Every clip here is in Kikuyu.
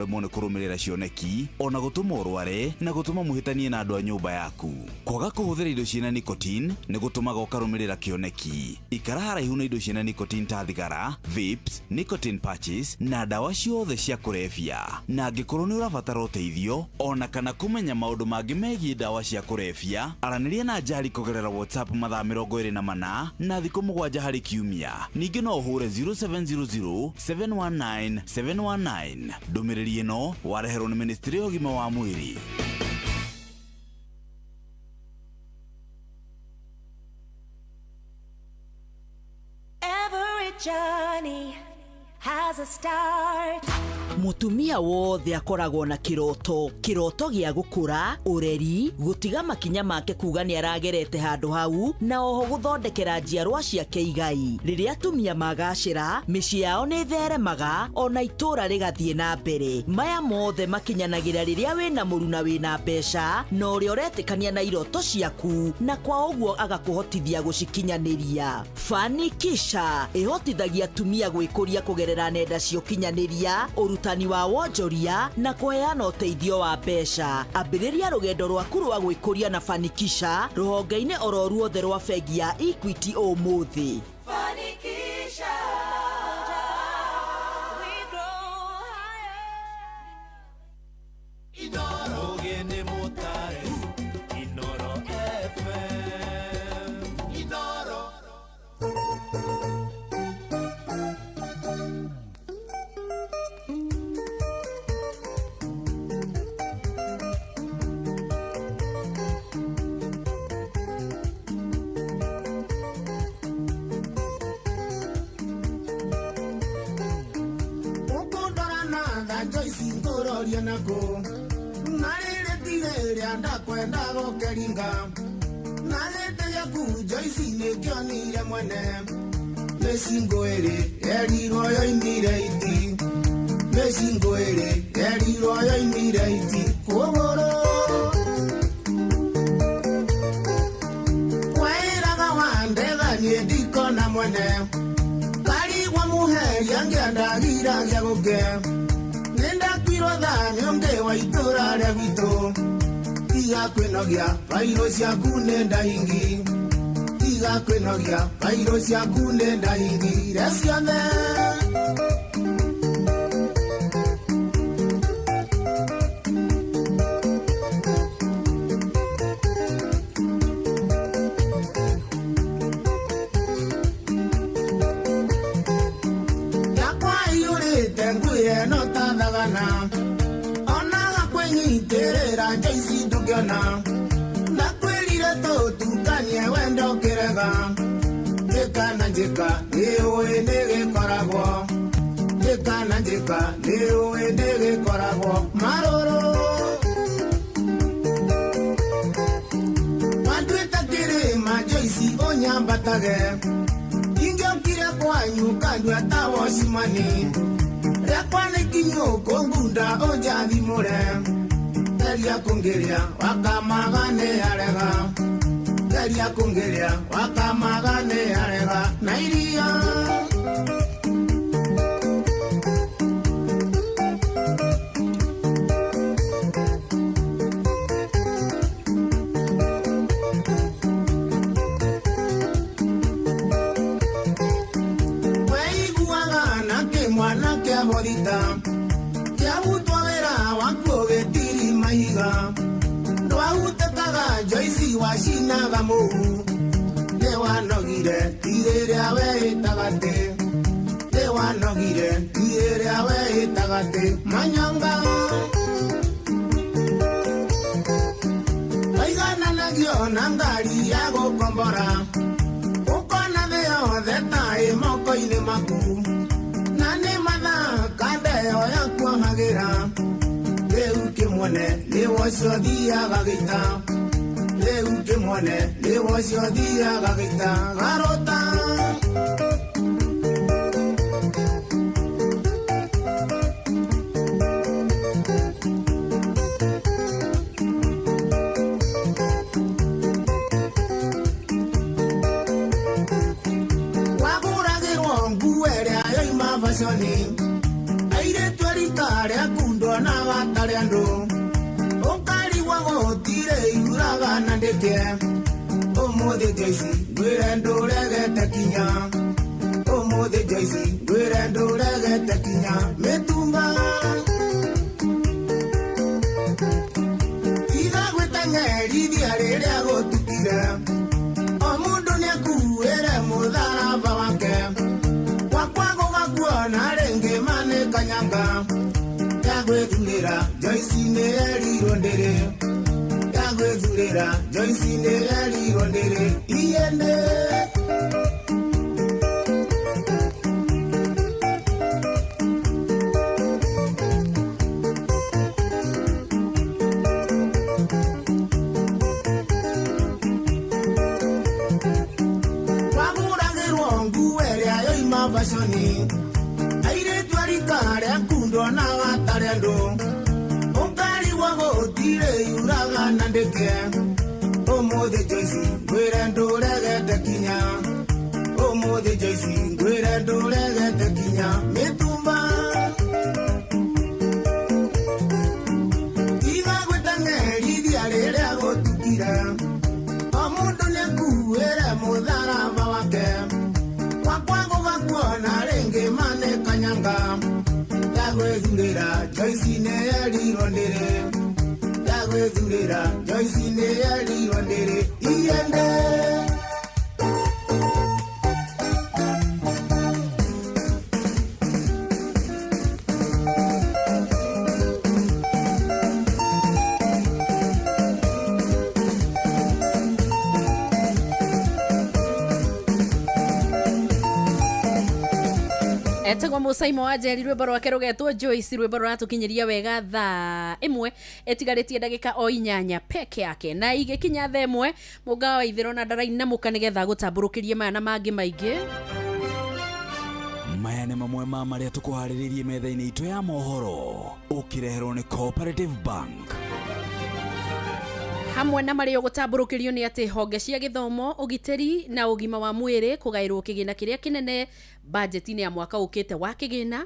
Ũremwo nĩ kũrũmĩrĩra cioneki ona gũtũma ũrware na gũtũma mũhĩtanie na andũ a nyũmba yaku. Kwaga kũhũthĩra indo ciĩna nicotine nĩ gũtũmaga ũkarũmĩrĩra kĩoneki. Ikara haraihu na indo ciĩna nicotine ta thigara, vapes, nicotine patches na ndawa ciothe cia kũrebia. Na angĩkorwo nĩ ũrabatara ũteithio ona kana kũmenya maũndũ mangĩ megiĩ ndawa cia kũrebia, aranĩria na Njari kũgerera WhatsApp mathaa 24 na thikũ 7 harĩ kiumia. Ningĩ no ũhũre 0700 719 719. Ndũmĩrĩri ĩno wareherwo nĩ Ministry ya ũgima wa mwĩrĩ. Every journey has a start. Mutumia wothe akoragwo na kiroto, kiroto gĩa gũkũra, ũreri, gũtiga makinya make kuga nĩ aragerete handũ hau, na oho gũthondekera njiarwa ciake igai. Rĩrĩa atumia magacĩra, mĩciĩ yao nĩ ĩtheremaga, ona itũũra rĩgathiĩ na mbere. Maya mothe makinyanagĩra rĩrĩa wĩna mũruna wĩna mbeca, na ũrĩa ũretĩkania na iroto ciaku, na kwa ũguo agakũhotithia gũcikinyanĩria. Fanikisha ĩhotithagia atumia gwĩkũria kũgerera nenda cia ũkinyanĩria, ũrutani wa wonjoria na kũheana ũteithio wa mbeca. Ambĩrĩria rũgendo rwaku rwa gwĩkũria na Fanikisha rũhonge-inĩ oro ruothe rwa bengi ya Equity ũmũthĩ. Fanikisha. We grow higher. Ogene Motare, Inoro FM, Inoro. Ũkũndora na tha Joyce ngũroria nakũ, na rĩrĩ tirĩ rĩa ndakwenda gũkĩringa, na gĩtĩ gĩaku Joyce nĩkĩonire mwene. Mĩcingo ĩrĩ yerirwo yoimire iti, mĩcingo ĩrĩ yerirwo yoimire iti kũgũrũ. Waĩraga wandega niĩ ndikona mwene, karigwa muheria ngĩandagiragia gũke, nĩndakuirwo tha nĩ ũngĩ wa itũra rĩa gwitũ. Tiga kwĩnogia bairũ ciaku nĩ ndahingi, tiga kwĩnogia bairũ ciaku nĩ ndahingire ciothe. Yakwa iyũrĩte ngwĩre no ta thagana, ona gakwĩnyitĩrĩra Joyce ndũngĩona. Ndakwĩrire tũtukanie wendo kĩrega, njĩka na njĩka nĩũĩ nĩgĩkoragwo, njĩka na njĩka nĩũĩ nĩgĩkoragwo marũrũ. Watuĩte kĩrĩma Joyce ũnyambatage, ingĩokire kwanyu kandua ta wocimani, rĩakwa nĩ kinyũ kũngunda ũnjathimũre. Geria kũngĩria wakamaga nĩ arega, geria kũngĩria wakamaga nĩ arega na iria. Weiguaga na kĩmwana kĩa borita, kĩarutwo wĩra wakuo gĩtiri mahiga, ndwahutĩkaga Joyce wacinaga mũhu, nĩwanogire ti rĩrĩa weĩtaga atĩ, nĩwanogire ti rĩrĩa weĩtaga atĩ manyonga. Waigananagio na ngari ya gũkombora, ũkona thĩ yothe ta ĩ moko-inĩ maku, na nĩ mathaa kandeo ya kuohagĩra. Rĩu kĩmwone nĩ wocio thiaga gĩita, rĩu kĩmwone nĩ wocio thiaga gĩita garũta. Wagũragĩrwo nguo ĩrĩa yoima baconi, airĩtu a rika rĩaku ndona. ndonaga tarĩ andũ ũkarigwo gũtirĩ yuraga na ndĩke ũmũthĩ Joyce ngwĩre ndũregete kinya ũmũthĩ Joyce ngwĩre ndũregete kinya mĩtumba tiga gwĩteng'erithia rĩrĩa gũtukire o mũndũ nĩakuĩre mũtharaba wake gwakwa gũgakuona rĩngĩ manĩkanyanga yagwĩthurĩra Joyce nĩerirwo ndĩrĩ yagwĩthurĩra Joyce nĩerirwo ndĩrĩ iyende. Wagũragĩrwo nguo ĩrĩa yoima baconi airĩtu a rika rĩaku ndonaga tarĩ andũ ũkarigwo gũtirĩ yuraga na ndĩke ũmũthĩ Joyce ngwĩre ndũregete kinya ũmũthĩ Joyce ngwĩre ndũregete kinya mĩtumba tiga gwĩteng'erithia rĩrĩa gũtukire o mũndũ nĩakuĩre mũtharaba wake gwakwa gũgakuona rĩngĩ manĩkanyanga yagwĩthurĩra Joyce nĩerirwo ndĩrĩ yagwĩthurĩra Joyce nĩerirwo ndĩrĩ iyende. Etagwo Musaimo wa Njeri rwĩmbo rwake rũgetwo Joyce rwĩmbo rũratũkinyĩria wega thaa 1 ĩtigarĩtie ndagĩka o 8 peke yake na igĩkinya thaa 1 mũgawa wa ithĩro na ndarainamũka nĩgetha gũtambũrũkĩrie maya na mangĩ maingĩ. Maya nĩ mamwe ma marĩa tũkũharĩrĩirie metha-inĩ itũ ya mohoro ũkĩreherwo nĩ Cooperative Bank. Hamwe na marĩa ũgũtambũrũkĩrio nĩ atĩ honge cia gĩthomo ũgitĩri na ũgima wa mwĩrĩ kũgaĩrwo kĩgĩna kĩrĩa kĩnene bajeti-inĩ ya mwaka ũkĩte wa kĩgĩna,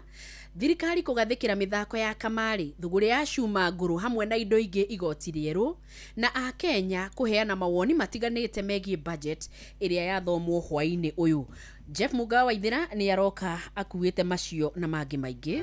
thirikari kũgathĩkĩra mĩthako ya kamarĩ, thũgũrĩ ya cuma ngũrũ hamwe na indo ingĩ igoti rĩerũ, na akenya kũheana mawoni matiganĩte megiĩ budget ĩrĩa yathomwo hwaĩ-inĩ ũyũ. Jeff Mugawa Waithĩra nĩ aroka akuĩte macio na mangĩ maingĩ.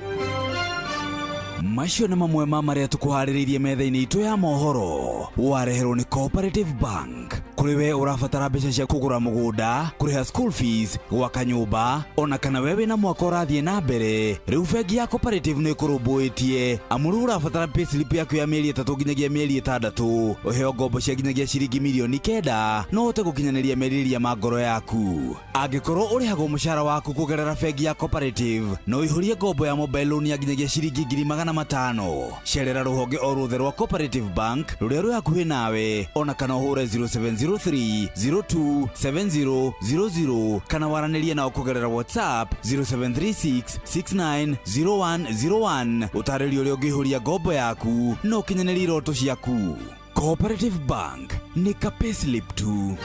Macio nĩ mamwe ma marĩa tũkũharĩrĩirie metha-inĩ itũ ya mohoro wareherwo nĩ Cooperative Bank. Kũrĩ we ũrabatara mbeca cia kũgũra mũgũnda, kũrĩha school fees, gwaka nyũmba, ona kana we wĩna mwaka ũrathiĩ na mbere, rĩu bengi ya Cooperative nĩ ĩkũrũmbũĩtie amu rĩu ũrabatara payslip yaku ya mĩeri 3 nginyagia mĩeri 6 ũheo ngombo cia nginyagia ciringi mirioni 9 no ũhote gũkinyanĩria merirĩria ma ngoro yaku. Angĩkorwo ũrĩhagwo mũcara waku kũgerera bengi ya Cooperative, no ũihũrie ngombo ya mobile loan ya nginyagia ciringi 500,000. Cerera rũhonge o ruothe rwa Cooperative Bank rũrĩa rwĩ hakuhĩ nawe ona kana ũhũre 0703 027000 kana waranĩrie nao kũgerera WhatsApp 0736 690101 ũtarĩrie ũrĩa ũngĩihũria ngombo yaku na ũkinyanĩrie iroto ciaku. Cooperative Bank nĩ ka payslip tu.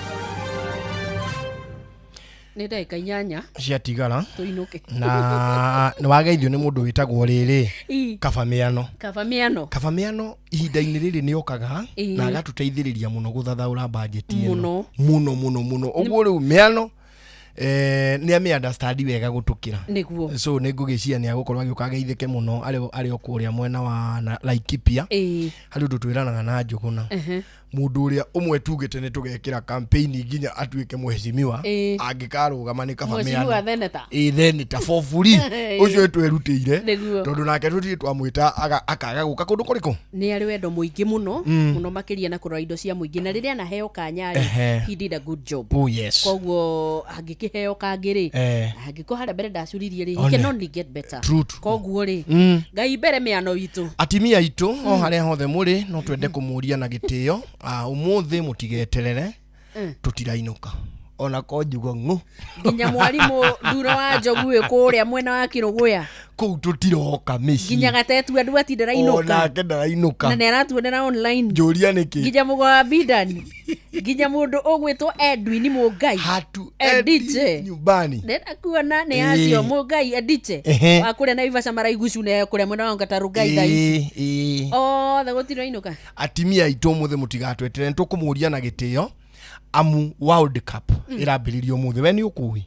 Nĩ ndagĩka 8 ciatigara tũinũke na nĩ wageithio nĩ mũndũ wĩtagwo rĩrĩ Kaba Mĩano. Kaba Mĩano. Kaba Mĩano ihinda-inĩ rĩrĩ nĩ okaga na agatũteithĩrĩria mũno gũthathaũra bajeti ĩno mũno mũno mũno ũguo rĩu Mĩano nĩ amĩ understand wega gũtũkĩra nĩguo so nĩ ngũgĩcia nĩ agũkorwo agĩũka ageithĩke mũno arĩ o kũrĩa mwena wa Laikipia harĩ ũndũ twĩranaga na Njũgũna mũndũ ũrĩa ũmwe tugĩte nĩ tũgekĩra campaign nginya atuĩke mheshimiwa angĩkarũgama nĩ Kaba Mheshimiwa senator. Ĩĩ senator for free ũcio twĩrutĩire tondũ nake tũtirĩ twamwĩta akaga gũka kũndũ kũrĩkũ. Nĩ arĩ wendo mũingĩ mũno mũno makĩria na kũrora indo cia mũingĩ na rĩrĩa anaheo kanya rĩ he did a good job. Oh yes. Koguo angĩkĩheo kangĩ rĩ angĩkorwo harĩa mbere ndacuririe rĩ he can only get better. Koguo rĩ Ngai mbere Mĩano witũ atimia aitũ o harĩa hothe mũrĩ no twende kũmũria na gĩtĩo ũmũthĩ mũtigeterere tũtirainũka Ona ko njugo ng'u. Nginya mwarimu Nduro wa Njogu wĩ kũrĩa mwena wa Kĩrũgũya. Kũu tũtiroka mĩciĩ. Nginya Gatetu andũ ati ndarainũka. Onake ndarainũka. Na nĩ aratuonera online. Njũria nĩkĩ? Nginya mũgo wa Bidani. Nginya mũndũ ũgwĩtwo Edwin Mũngai. Hatu Ediche. Nyumbani. Ndĩrenda kuona nĩ acio Mũngai Ediche. Ehe. Wa kũrĩa Naivasha maraigucu na kũrĩa mwena wa Ngatarũngai thaa ici. Ĩĩ, ĩĩ. Othe gũtirainũka. Atimia aitũ ũmũthĩ mũtigatwetere, nĩtũkũmũria na gĩtĩo amu World Cup ĩrambĩrĩria ũmũthĩ. We nĩ ũkũĩ?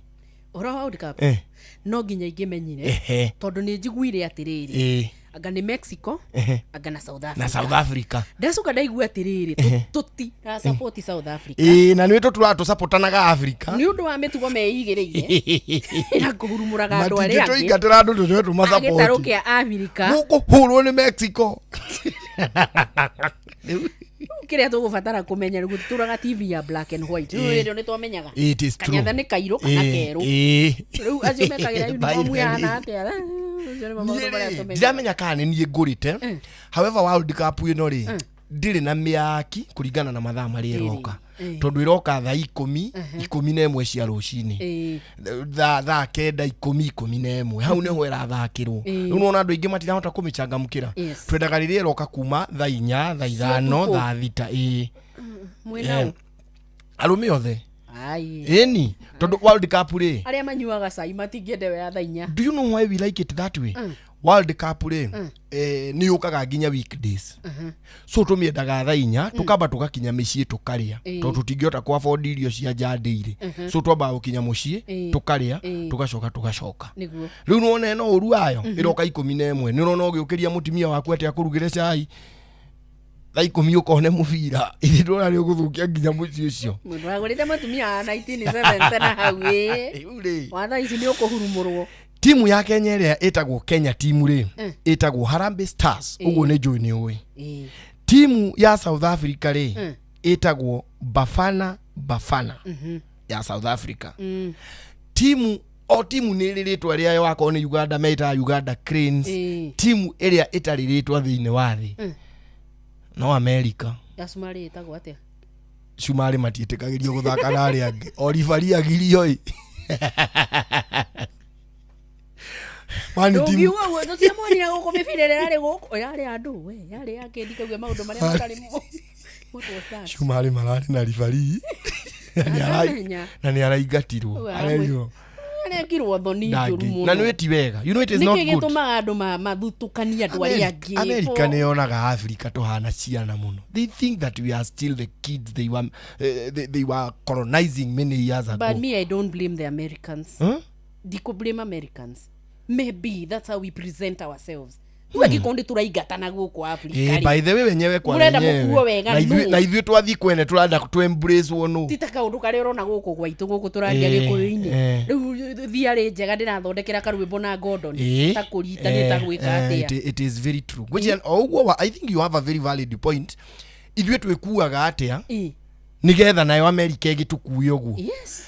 Ũhoro wa World Cup? Eh. No nginya ingĩmenyire. Ehe. Tondũ nĩ njiguire atĩrĩrĩ. Ĩĩ. Anga nĩ Mexico, Ehe. anga na South Africa. Na South Africa. Ndacoka ndaigua atĩrĩrĩ, Ehe. tũtira support South Africa. Ĩĩ, na nĩ tũtũraga tũcapotanaga Africa. Nĩ ũndũ wa mĩtugo meigĩrĩire ya kũhurumũraga andũ arĩa angĩ. Matingĩtũingatĩra andũ tũtue A gĩtarũ tũmacapoti. kĩa Amerika. Mũkũhũrwo nĩ Mexico. Kĩrĩa tũgũbatara kũmenya nĩguo tũtũraga TV ya black and white. Rĩu Ĩĩ. rĩrĩ nĩ twamenyaga. It is true. Kanyatha nĩ kairũ kana Ĩĩ, kerũ. ĩĩ. Rĩu acio mekagĩra By uniform the way. ihana atĩa? Ũcio nĩmo maũndũ marĩa tũmenyaga. Ndiramenya kana nĩ niĩ ngũrĩte. However, World Cup ĩno rĩ, ndirĩ na mĩaki kũringana na mathaa marĩa ĩroka. Tondũ ĩroka thaa ikũmi, 11 cia rũcinĩ. Thaa 9, 10, 11. Hau nĩho ĩrathakĩrwo. Rĩu nĩwona andũ aingĩ matirahota kũmĩchangamkĩra. Yes. Twendaga rĩrĩa ĩroka kuma thaa 4, thaa 5, ũtukũ. thaa 6. Ĩĩ. Mwĩna ũ? Arũme othe. Ai. Ĩni, tondũ World Cup rĩ, Arĩa manyuaga cai matingĩenda ĩyo ya thaa 4. do you know why we like it that way? World Cup rĩ, nĩ yũkaga nginya weekdays. So tũmĩendaga thaa 4, tũkamba tũgakinya mĩciĩ tũkarĩa. Tondũ tũtingĩhota kũ afford irio cia nja ndĩirĩ. So twambaga gũkinya mũciĩ, tũkarĩa, tũgacoka tũgacoka. Nĩguo. Rĩu nĩwona ĩno ũru wayo, ĩroka 11. Nĩ ũrona ũgĩũkĩria mũtumia waku atĩ akũrugĩre cai. Thaa 10 ũkone mũbira. Ithe ndũrona nĩ ũgũthũkia nginya mũciĩ ũcio. Mũndũ wagũrĩte mũtumia wa 1970 na hau ĩ. Rĩu rĩ. Wa thaa ici nĩ ũkũhurumũrwo. Timu ya Kenya ĩrĩa ĩtagwo Kenya timu rĩ, ĩtagwo Harambee Stars. Ũguo nĩ njũĩ nĩ ũĩ. Timu ya South Africa rĩ, ĩtagwo Bafana Bafana ya South Africa. Timu o timu nĩ ĩrĩ rĩtwa rĩayo, akorwo nĩ Uganda metaga Uganda Cranes. Timu ĩrĩa ĩtarĩ rĩtwa thĩinĩ wa thĩ no America. Ya Cumarĩ ĩtagwo atĩa? Cumarĩ matiĩtĩkagĩrio gũthaka na arĩa angĩ. O ribari agirio ĩ. Mani timu Ndũngiuga ũguo tũtiamonire gũkũ mĩbira ĩrĩa yarĩ gũkũ yarĩ ya andũ we yarĩ ya kĩndi kauge maũndũ marĩa matarĩ mo. What was that? Cumarĩ mararĩ na ribari. Ndamenya. Na nĩ araingatirwo. Ũguo Arerirwo Arekirwo thoni njũru ndangĩ. mũno. Na nĩ ti wega. You know it is not Nĩkĩ good. gĩtũmaga andũ mathutũkanie andũ arĩa angĩ? America nĩ yonaga Africa tũhana ciana mũno. They think that we are still the kids they were, they were colonizing many years ago. But me, I don't blame the Americans. Huh? Ndikũ blame Americans. Maybe that's how we present ourselves. Rĩu angĩkorwo nĩ tũraingatana gũkũ Africa Eh, rĩ, by the way wenyewe kwa Mũrenda wenyewe. mũkuo wega Na ithuĩ- nũ? na ithuĩ twathiĩ kwene tũrenda tũ embrace wo nũ. ti ta kaũndũ karĩa ũrona gũkũ gwaitũ gũkũ tũraria Eh, gĩkũyũ-inĩ eh. rĩu thiarĩ njega ndĩrathondekera karwĩmbo na Gordon Eh, ta kũrita nĩ ta eh, gwĩka eh, atĩa it is very true. Gwĩciria o ũguo I think you have a very valid point. Ithuĩ twĩkuaga atĩa nĩgetha nayo America ĩgĩtũkue ũguo. Yes.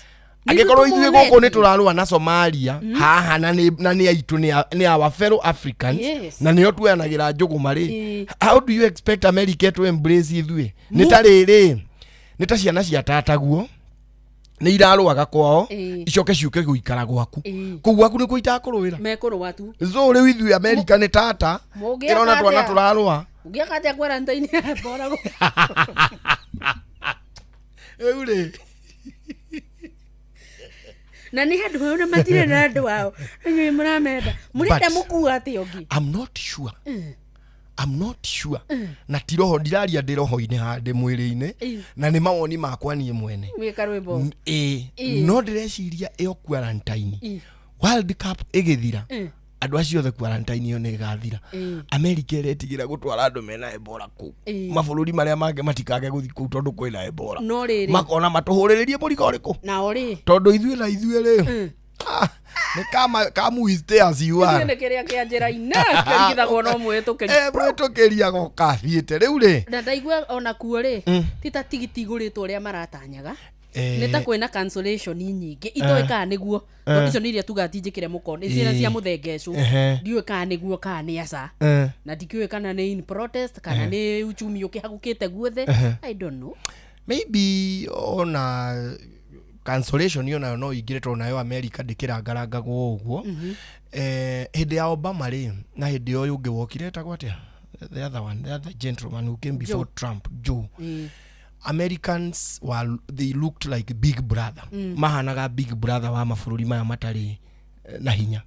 Angĩkorwo ithuĩ Nĩtũmonete. gũkũ nĩ tũrarũa na Somalia haha na nĩ aitũ nĩ our fellow Africans Yes. na nĩo tuoyanagĩra njũgũma rĩ, Ĩĩ. how do you expect America to embrace ithuĩ? Nĩ ta rĩrĩ, nĩ ta ciana cia tataguo nĩ irarũaga kwao Ĩĩ. icoke ciũke gũikara gwaku. Ĩĩ. Kũu gwaku nĩkuo itakũrũĩra. Mekũrũa tu. So rĩu ithuĩ America nĩ tata Mũngĩaka ĩrona twana atĩa? tũrarũa. Ũngĩaka atĩa quarantine ya Ebola gũkũ? Rĩu rĩ, Na nĩ andũ ao na matirĩ na andũ ao. Inyuĩ mũramenda. Mũrenda But- mũkua atĩa ũngĩ? I'm not sure. I'm not sure. Na ti roho ndiraria ndĩ roho-inĩ handĩ mwĩrĩ-inĩ na nĩ mawoni makwa niĩ mwene. Gwĩka rwĩmbo. Ĩĩ, no ndĩreciria ĩyo quarantine World Cup ĩgĩthira andũ acio othe quarantine ĩyo nĩ ĩgathira. America ĩretigĩra gũtwara andũ mena Ebola kũu. Mabũrũri marĩa mangĩ matikage gũthiĩ kũu tondũ kwĩna Ebola. No rĩrĩ. Makona matũhũrĩrĩrie mũrigo ũrĩkũ? Nao rĩ. Tondũ ithuĩ na ithuĩ rĩ, nĩ kama kamu is there as you are. Ithuĩ nĩ kĩrĩa kĩa njĩra-inĩ kĩringithagwo no mwĩtũkĩri. Mwĩtũkĩri agoka athiĩte rĩu rĩ. Na ndaigua ona kuo rĩ ti ta tigiti igũrĩtwo ũrĩa maratanyaga. Nĩ ta kwĩna cancellation nyingĩ itoĩ kana nĩguo tondũ icio nĩ iria tugaga ti njĩkĩre mũkono nĩ ciana cia mũthengecũ ndiũĩ kana nĩguo kana nĩ aca na ndikĩũĩ kana nĩ in protest kana nĩ uchumi ũkĩhagũkĩte guothe. I don't know. Maybe ona Cancellation ĩyo nayo no ingĩre, tondũ nayo America ndĩkĩrangarangagwo ũguo. Hĩndĩ ya Obama rĩ, na hĩndĩ ũyũ ũngĩ wokire etagwo atĩa, the other one, the other gentleman who came before Joe. Trump, Joe. Americans were, they looked like big brother, mahanaga big brother wa mabũrũri maya matarĩ na hinya.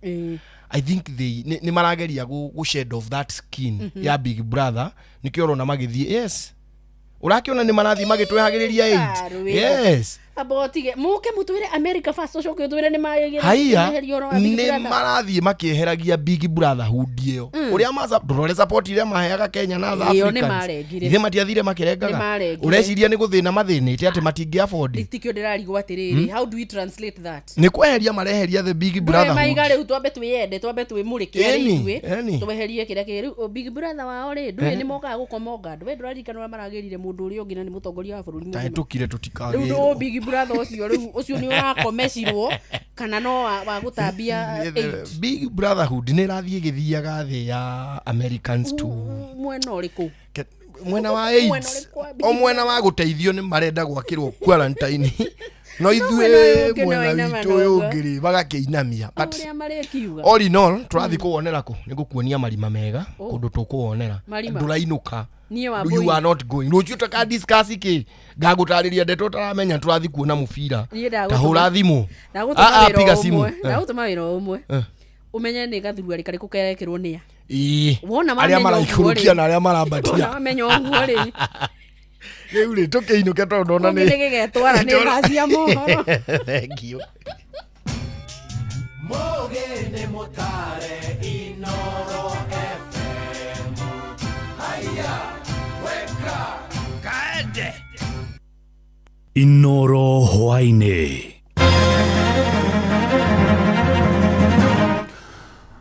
I think they nĩ marageria gu shed off that skin ya big brother. Nĩkĩo ũrona magĩthiĩ, yes, ũrakĩona nĩ marathiĩ magĩtwehagĩrĩria aid. Arũĩ. Yes. Amba ũtige mũke mũtwĩre America first, ũcoke ũtwĩre nĩ Haiya, nĩ nĩ marathiĩ makĩeheragia big brotherhood ĩyo ũrĩa ndũrore support iria maheaga Kenya na other Ĩyo nĩ Africans. marengire. Ithe matiathire makĩrengaga. Nĩ marengire. Ũreciria nĩ gũthĩna mathĩnĩte atĩ matingĩ afford? Tikio ndĩrarigwo atĩrĩrĩ, how do we translate that? Nĩ kweheria mareheria the big maiga brotherhood. rĩu twambe twĩyende, twambe twĩmũrĩke arĩ Ĩni, ithuĩ, ĩni. tweherie kĩrĩa kĩ rĩu big brother wao rĩ, ndũĩ nĩ mokaga gũkomonga andũ. We ndũraririkana ũrĩa maragĩrire mũndũ ũrĩa ũngĩ na nĩ mũtongoria wa bũrũri mũgima? Tahĩtũkire Rĩu tũtikagĩrwo. ndũ big brother ũcio rĩu, ũcio nĩ ũrakomecirwo kana no wa gũtambia aid? Big brotherhood nĩ ĩrathiĩ ĩgĩthiaga thĩ ya Americans to Mwena ũrĩkũ? Mwena wa Mwena AIDS. ũrĩkũ wa big O mwena wa gũteithio nĩ marenda gwakĩrwo quarantine, no mwena ũyũ ithuĩ ũngĩ no mwena wainama witũ ũyũ noguo. ũngĩ rĩ, magakĩinamia. But ũrĩa marĩkiuga. All in all, tũrathiĩ kũwonera kũ? Nĩ ngũkuonia marima mega kũndũ tũkũwonera. Marima? Ndũrainũka. Niĩ wa You Mbui. are not going. Rũciũ tũka discuss kĩ, ngagũtarĩria ndeto ũtaramenya. Tũrathiĩ kuona mũbira. Niĩ ndagũtũma- Ta hũra thimũ. Ndagũtũma Ah, ah, wĩra piga o simu. ũmwe. Ndagũtũma wĩra o ũmwe, ũmenye nĩ gathuruarĩ karĩkũ kerekĩrwo nĩa. Ĩĩ. Wona Arĩa wamenya ũguo maraikũrũkia rĩ. na arĩa Wona marambatia. wamenya ũguo rĩ, Rĩu rĩ, tũkĩinũke tondũ ndona kũngĩ nĩ gĩgetwara nĩ thaa cia mohoro. Thank you. Mũgĩ nĩ mũtare Inoro FM. Haiya, weka kaende Inoro hwaĩ-inĩ.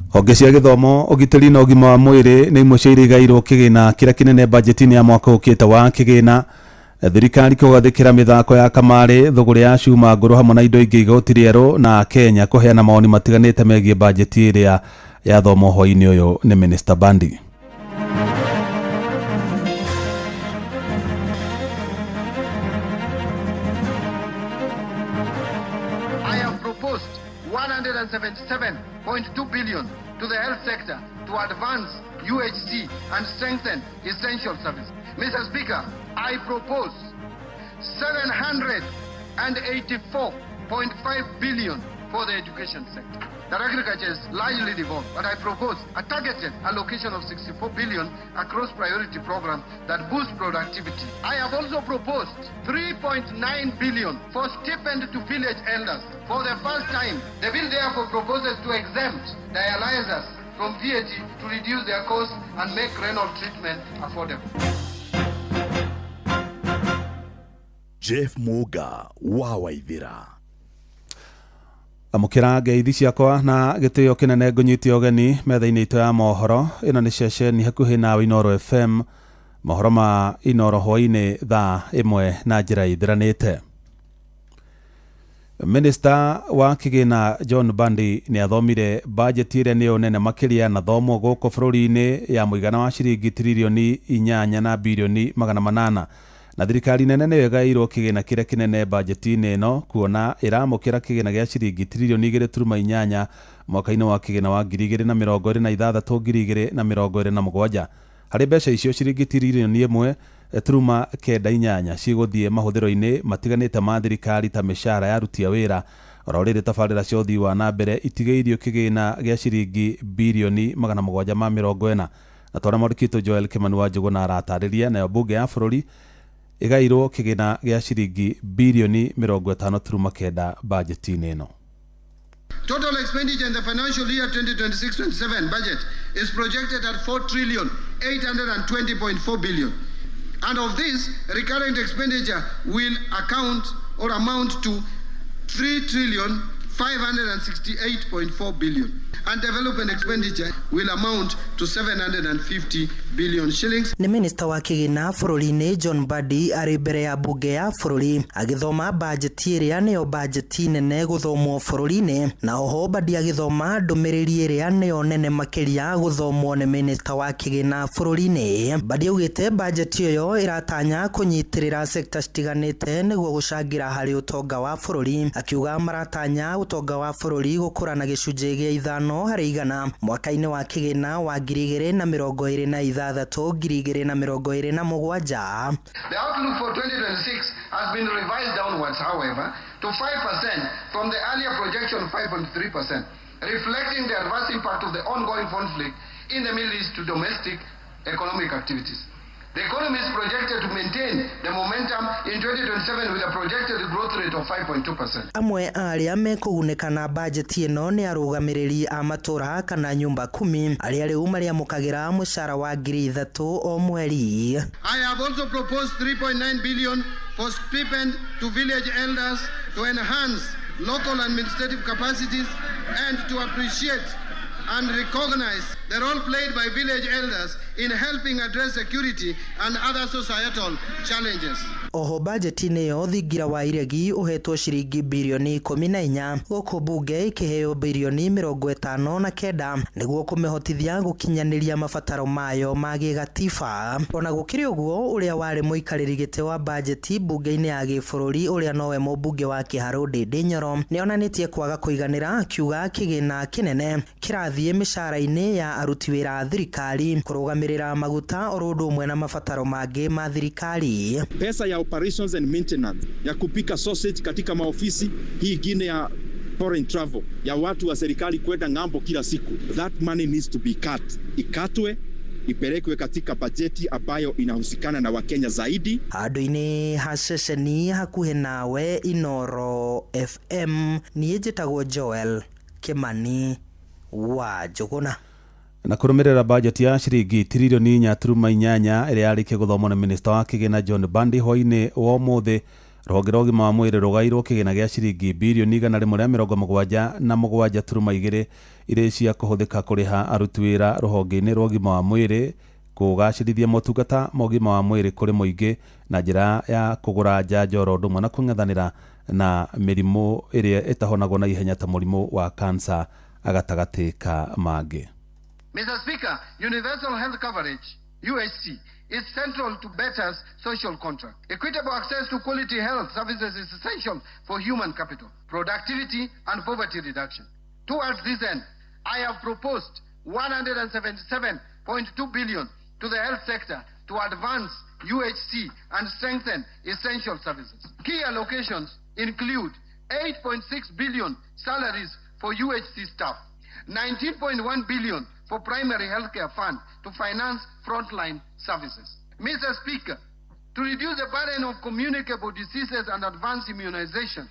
Honge cia gĩthomo, ũgitĩri na ũgima wa mwĩrĩ nĩ imwe cia iria igairwo kĩgĩna kĩrĩa kĩnene bajeti-inĩ ya mwaka ũkĩte wa kĩgĩna. Thirikari kũgathĩkĩra mĩthako ya kamarĩ, thũgũrĩ ya cuma ngũrũ hamwe na indo ingĩ, igoti rĩerũ, na Kenya kũheana mawoni matiganĩte megiĩ bajeti ĩrĩa yathomwo hwaĩ-inĩ ũyũ nĩ Minister Bandi. I have proposed 177.2 billion to the health sector to advance UHC and strengthen essential services. Mr. Speaker, I propose 784.5 billion for the education sector. That agriculture is largely devolved, but I propose a targeted allocation of 64 billion across priority programs that boost productivity. I have also proposed 3.9 billion for stipend to village elders. For the first time, the bill therefore proposes to exempt dialyzers from VAT to reduce their costs and make renal treatment affordable. Jeff Muga wa Waithira. Amũkĩra ngeithi ciakwa na gĩtĩo kĩnene, ngũnyite ũgeni metha-inĩ itũ ya mohoro. Ĩno nĩ ceceni hakuhĩ nawe, Inoro FM. Mohoro ma Inoro hwaĩ-inĩ thaa 1 na njĩra ithiranĩte. Minista wa kĩgĩna John Bandi nĩ athomire bajeti ĩrĩa nĩyo nene makĩria na thomwo gũkũ bũrũri-inĩ, ya mũigana wa ciringi tiririoni 8 na birioni 800, na thirikari nene nĩyo ĩgaĩirwo kĩgĩna kĩrĩa kĩnene bajeti-inĩ ĩno, kuona ĩramũkĩra kĩgĩna gĩa ciringi tiririoni 2.8 mwaka-inĩ wa kĩgĩna wa 2026 2027. Harĩ mbeca icio, ciringi tiririoni 1.98 cigũthiĩ mahũthĩro-inĩ matiganĩte ma thirikari ta mĩcara ya aruti a wĩra. Oro rĩrĩ, tabarĩra cia ũthii wa na mbere itigĩirio kĩgĩna gĩa ciringi birioni 740, na twarĩa mwandĩki Joel Kimani wa Njũgũna aratarĩria. Nayo mbunge ya bũrũri ĩgairwo kĩgĩna gĩa ciringi birioni 50.9 bajeti-inĩ ĩno. Total expenditure in the financial year 2026-27 budget is projected at 4 trillion 820.4 billion. And of this, recurrent expenditure will account or amount to 3 trillion 568.4 billion. And development expenditure will amount to 750 billion shillings. Nĩ minista wa kĩgĩna bũrũri-inĩ John Mbadi arĩ mbere ya mbunge ya bũrũri agĩthoma bajeti ĩrĩa nĩyo bajeti nene gũthomwo bũrũri-inĩ, na oho Mbadi agĩthoma ndũmĩrĩri ĩrĩa nĩyo nene makĩria gũthomwo nĩ minista wa kĩgĩna bũrũri-inĩ. Mbadi augĩte bajeti ĩyo ĩratanya kũnyitĩrĩra sekta citiganĩte nĩguo gũcangĩra harĩ ũtonga wa bũrũri, akiuga maratanya ũtonga wa bũrũri gũkũra na gĩcunjĩ gĩa 5% mwaka-inĩ wa kĩgĩna wa 2026 2027. The outlook for 2026 has been revised downwards, however, to 5% from the earlier projection of 5.3%, reflecting the adverse impact of the ongoing conflict in the Middle East to domestic economic activities. The economy is projected to maintain the momentum in 2027 with a projected growth rate of 5.2%. Amwe arĩa mekũgunĩka na bajeti ĩno nĩ arũgamĩrĩri a matũra kana nyumba kumi arĩa rĩu marĩamũkagĩra mũcara wa 3,000 o mweri. I have also proposed 3.9 billion for stipend to village elders to enhance local administrative capacities and to appreciate and recognize the role played by village elders in helping address security and other societal challenges. Oho bajeti-inĩ ĩyo thingira wa iregi ũhetwo ciringi birioni 14 gũkũ bunge ikĩheo birioni 59 nĩguo kũmĩhotithia gũkinyanĩria mabataro mayo ma gĩgatiba. Ona gũkĩrĩ ũguo, ũrĩa warĩ mũikarĩri gĩtĩ wa bajeti bunge-inĩ ya gĩbũrũri ũrĩa nowe mũmbunge wa Kĩharũ Ndĩndĩ Nyoro nĩonanĩtie kwaga kũiganĩra, akiuga kĩgĩna kĩnene kĩrathiĩ mĩcara-inĩ ya aruti wĩra a thirikari kũrũgamĩrĩra maguta oro ũndũ ũmwe na mabataro mangĩ ma thirikari. Pesa ya operations and maintenance ya kupika sausage katika maofisi, hii ingine ya foreign travel ya watu wa serikali kwenda ng'ambo kila siku, that money needs to be cut, ikatwe ipelekwe katika bajeti ambayo inahusikana na Wakenya zaidi. Handũ-inĩ ha ceceni hakuhĩ nawe Inoro FM, niĩ njĩtagwo Joel Kimani wa Njũgũna. Na kũrũmĩrĩra bajeti ya ciringi tiririoni 4.8 ĩrĩa yarĩkia gũthomwo nĩ minista wa kĩgĩna John Mbadi hwaĩ-inĩ wa ũmũthĩ, rũhonge rwa ũgima wa mwĩrĩ rũgairwo kĩgĩna gĩa ciringi birioni 177.2 irĩ cia kũhũthĩka kũrĩha aruti wĩra rũhonge-inĩ rwa ũgima wa mwĩrĩ kũgacĩrithia motungata ma ũgima wa mwĩrĩ kũrĩ mũingĩ na njĩra ya kũgũra njanjo oro ũndũ ũmwe na kũng'ethanĩra na mĩrimũ ĩrĩa ĩtahonagwo na ihenya ta mũrimũ wa kansa gatagatĩ ka mangĩ. Mr. Speaker, universal health coverage, UHC, is central to Better's social contract. Equitable access to quality health services is essential for human capital, productivity, and poverty reduction. Towards this end, I have proposed 177.2 billion to the health sector to advance UHC and strengthen essential services. Key allocations include 8.6 billion salaries for UHC staff, 19.1 billion for primary healthcare fund to finance frontline services. Mr. Speaker, to reduce the burden of communicable diseases and advance immunization,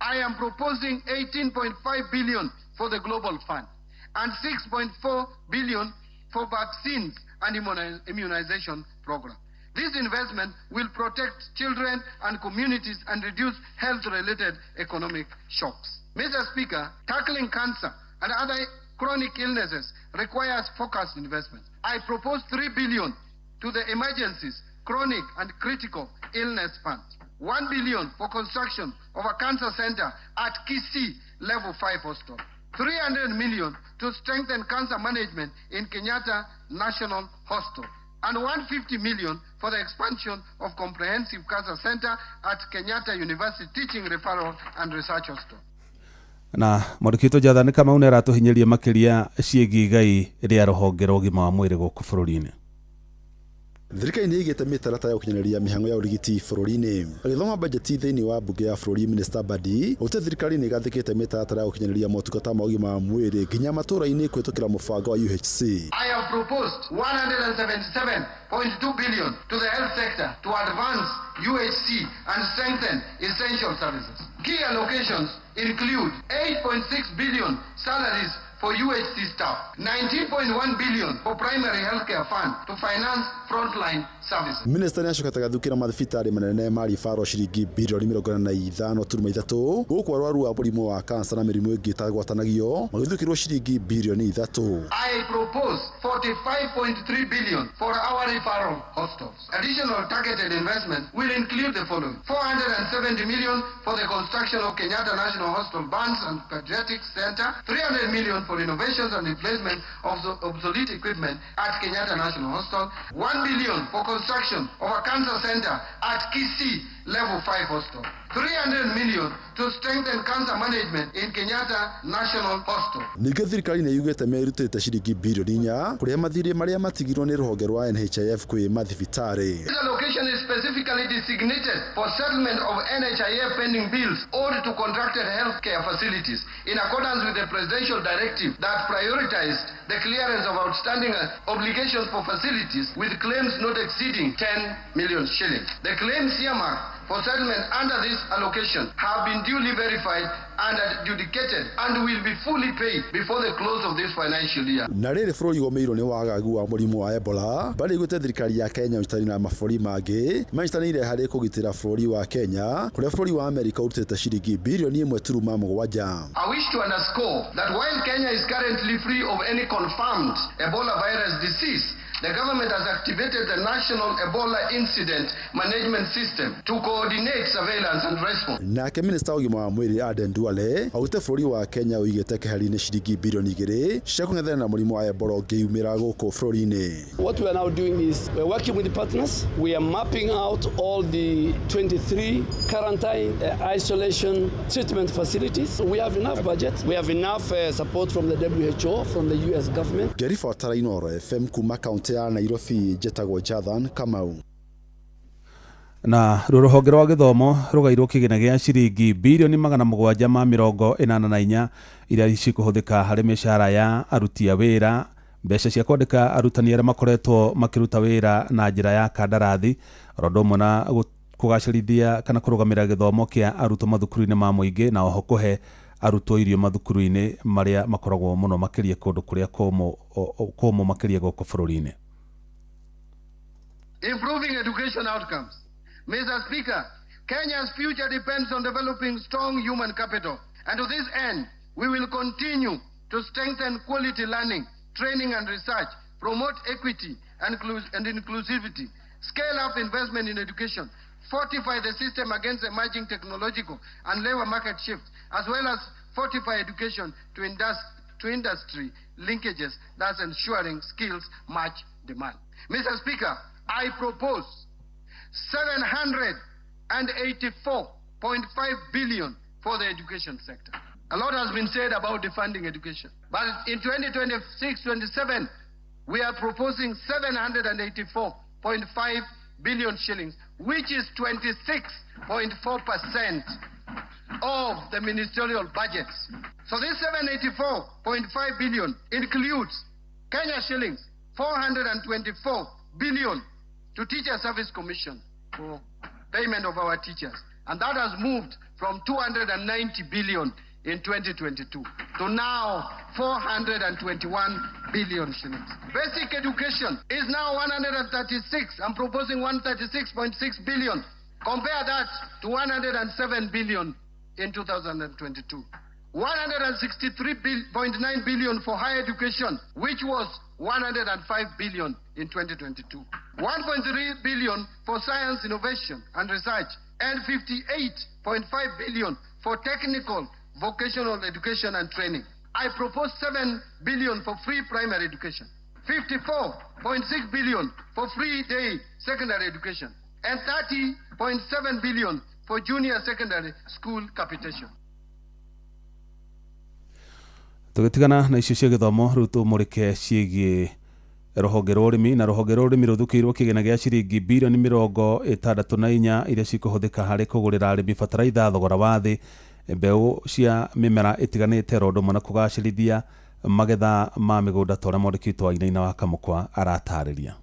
I am proposing 18.5 billion for the Global Fund and 6.4 billion for vaccines and immunization program. This investment will protect children and communities and reduce health-related economic shocks. Mr. Speaker, tackling cancer and other chronic illnesses requires focused investment. I propose 3 billion to the Emergencies, Chronic and Critical Illness Fund, 1 billion for construction of a cancer center at Kisii Level 5 Hospital, 300 million to strengthen cancer management in Kenyatta National Hospital, and 150 million for the expansion of comprehensive cancer center at Kenyatta University Teaching Referral and Research Hospital. Na mwandĩki Jathani Kamau nĩ aratũhinyĩria makĩria ciĩgiĩ igai rĩa rũhonge rwa ũgima wa mwĩrĩ gũkũ bũrũri-inĩ. Thirikari nĩ ĩigĩte mĩtaratara ya gũkinyanĩria mĩhang'o ya ũrigiti bũrũri-inĩ. Agĩthoma bajeti thĩinĩ wa mbunge ya bũrũri, Minister Mbadi augĩte thirikari nĩ ĩgathĩkĩte mĩtaratara ya gũkinyanĩria motungata ma ũgima wa mwĩrĩ nginya matũũra-inĩ kũhĩtũkĩra mũbango wa UHC. I have proposed 177.2 billion to the health sector to advance UHC and strengthen essential services. Key allocations include 8.6 billion salaries for UHC staff, 19.1 billion for primary healthcare fund to finance frontline services. Minista nĩacokete gathukĩra mathibitarĩ manene ma ribaro ciringi birioni 45.3 gũkũ arwaru a mũrimũ wa kansa na mĩrimũ ĩngĩ ĩtagwatanagio magĩthukĩrwo ciringi birioni 3. I propose 45.3 billion for our referral hospitals. Additional targeted investment will include the following: 470 million for the construction of Kenyatta National Hospital Burns and Pediatric Center, 300 million for renovations and replacement of the obsolete equipment at Kenyatta National Hospital, 1 billion for construction of a cancer center at Kisii Level 5 Hospital, 300 million to strengthen cancer management in Kenyatta National Hospital. Ningĩ thirikari nĩ yugĩte merutĩte ciringi birioni 4 kũrĩha mathirĩ marĩa matigirwo nĩ rũhonge rwa NHIF kwĩ mathibitarĩ. This allocation is specifically designated for settlement of NHIF pending bills owed to contracted healthcare facilities in accordance with the presidential directive that prioritized the clearance of outstanding obligations for facilities with claims not exceeding 10 million shillings. The claims earmarked for settlement under this allocation have been duly verified and adjudicated and will be fully paid before the close of this financial year. Na rĩrĩ bũrũri ũgũmĩirwo nĩ wagagu wa mũrimũ wa Ebola, Mbadi augĩte thirikari ya Kenya ũnyitanĩri na mabũrũri mangĩ manyitanĩire harĩ kũgitĩra bũrũri wa Kenya kũrĩa bũrũri wa Amerika ũrutĩte ciringi birioni 1.7. I wish to underscore that while Kenya is currently free of any confirmed Ebola virus disease, the government has activated the National Ebola Incident Management System to coordinate surveillance and response. Nake minista wa ũgima wa mwĩrĩ Aden Duale augĩte bũrũri wa Kenya ũigĩte keheri-inĩ ciringi birioni 2 cia kũng'ethana na mũrimũ wa Ebola ũngĩumĩra gũkũ bũrũri-inĩ. What we are now doing is we're working with the partners. We are mapping out all the 23 quarantine, isolation treatment facilities. We have enough budget. We have enough support from the WHO, from the US government. Ngĩribotera Inooro FM kuma kaunti ya Nairobi, njĩtagwo Jathan Kamau. Na rũhonge rwa gĩthomo rũgairwo kĩgĩna gĩa ciringi birioni 784 iria cikũhũthĩka harĩ mĩcara ya aruti a wĩra, mbeca cia kwandĩka arutani arĩa makoretwo makĩruta wĩra na njĩra ya kandarathi, oro ũndũ ũmwe na kũgacĩrithia kana kũrũgamĩrĩra gĩthomo kĩa arutwo mathukuru-inĩ ma mũingĩ, na oho kũhe arutwo irio mathukuru-inĩ marĩa makoragwo mũno makĩria kũndũ kũrĩa kũmũ makĩria gũkũ bũrũri-inĩ. Improving education outcomes. Mr. Speaker, Kenya's future depends on developing strong human capital. And to this end, we will continue to strengthen quality learning, training and research, promote equity and inclusivity, scale up investment in education, fortify the system against emerging technological and labor market shifts, as well as fortify education to industry linkages, thus ensuring skills match demand. Mr. Speaker, I propose 784.5 billion for the education sector. A lot has been said about defunding education, but in 2026-27, we are proposing 784.5 billion shillings, which is 26.4% of the ministerial budgets. So this 784.5 billion includes Kenya shillings 424 billion to Teacher Service Commission for payment of our teachers. And that has moved from 290 billion in 2022 to now 421 billion shillings. Basic education is now 136. I'm proposing 136.6 billion. Compare that to 107 billion in 2022. 163.9 billion for higher education, which was 105 billion in 2022. 1.3 billion for science, innovation and research, and 58.5 billion for technical, vocational education and training. I propose 7 billion for free primary education, 54.6 billion for free day secondary education, and 30.7 billion for junior secondary school capitation. Tũgĩtigana na icio cia gĩthomo rĩu tũmũrĩke ciĩgiĩ rũhonge rwa ũrĩmi na rũhonge rwa ũrĩmi rũthukĩirwo kĩgĩna gĩa ciringi birioni 64 iria cikũhũthĩka harĩ kũgũrĩra arĩmi bataraitha thogora wa thĩ, mbeũ cia mĩmera ĩtiganĩte oro ũndũ ũmwe na kũgacĩrithia magetha ma mĩgũnda ta ũrĩa mwandĩki witũ wa Inaina wa Kamũkwa aratarĩria.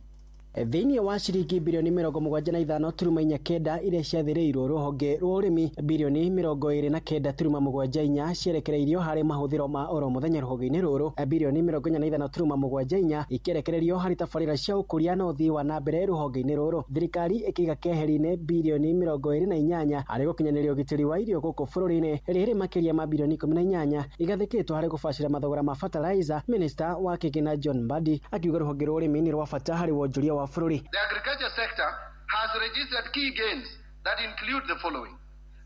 Thĩinĩ wa ciringi birioni 75.49 iria ciathĩrĩirwo rũhonge rwa ũrĩmi, birioni 29.74 cierekereirio harĩ mahũthĩro ma oro mũthenya rũhonge-inĩ rũrũ, birioni 45.74 ikĩrekererio harĩ tabarĩra cia ũkũria na ũthii wa na mbere rũhonge-inĩ rũrũ. Thirikari ĩkĩiga keheri-inĩ birioni 28 harĩ gũkinyanĩria ũgitĩri wa irio gũkũ bũrũri-inĩ, rĩrĩ makĩria ma birioni 18 igathĩkĩtwo harĩ gũbacĩra mathogora ma fertilizer. Minister wa Kĩgĩna John Mbadi akiuga rũhonge rwa ũrĩmi nĩ rwa bata harĩ wonjoria wa bũrũri. The agriculture sector has registered key gains that include the following: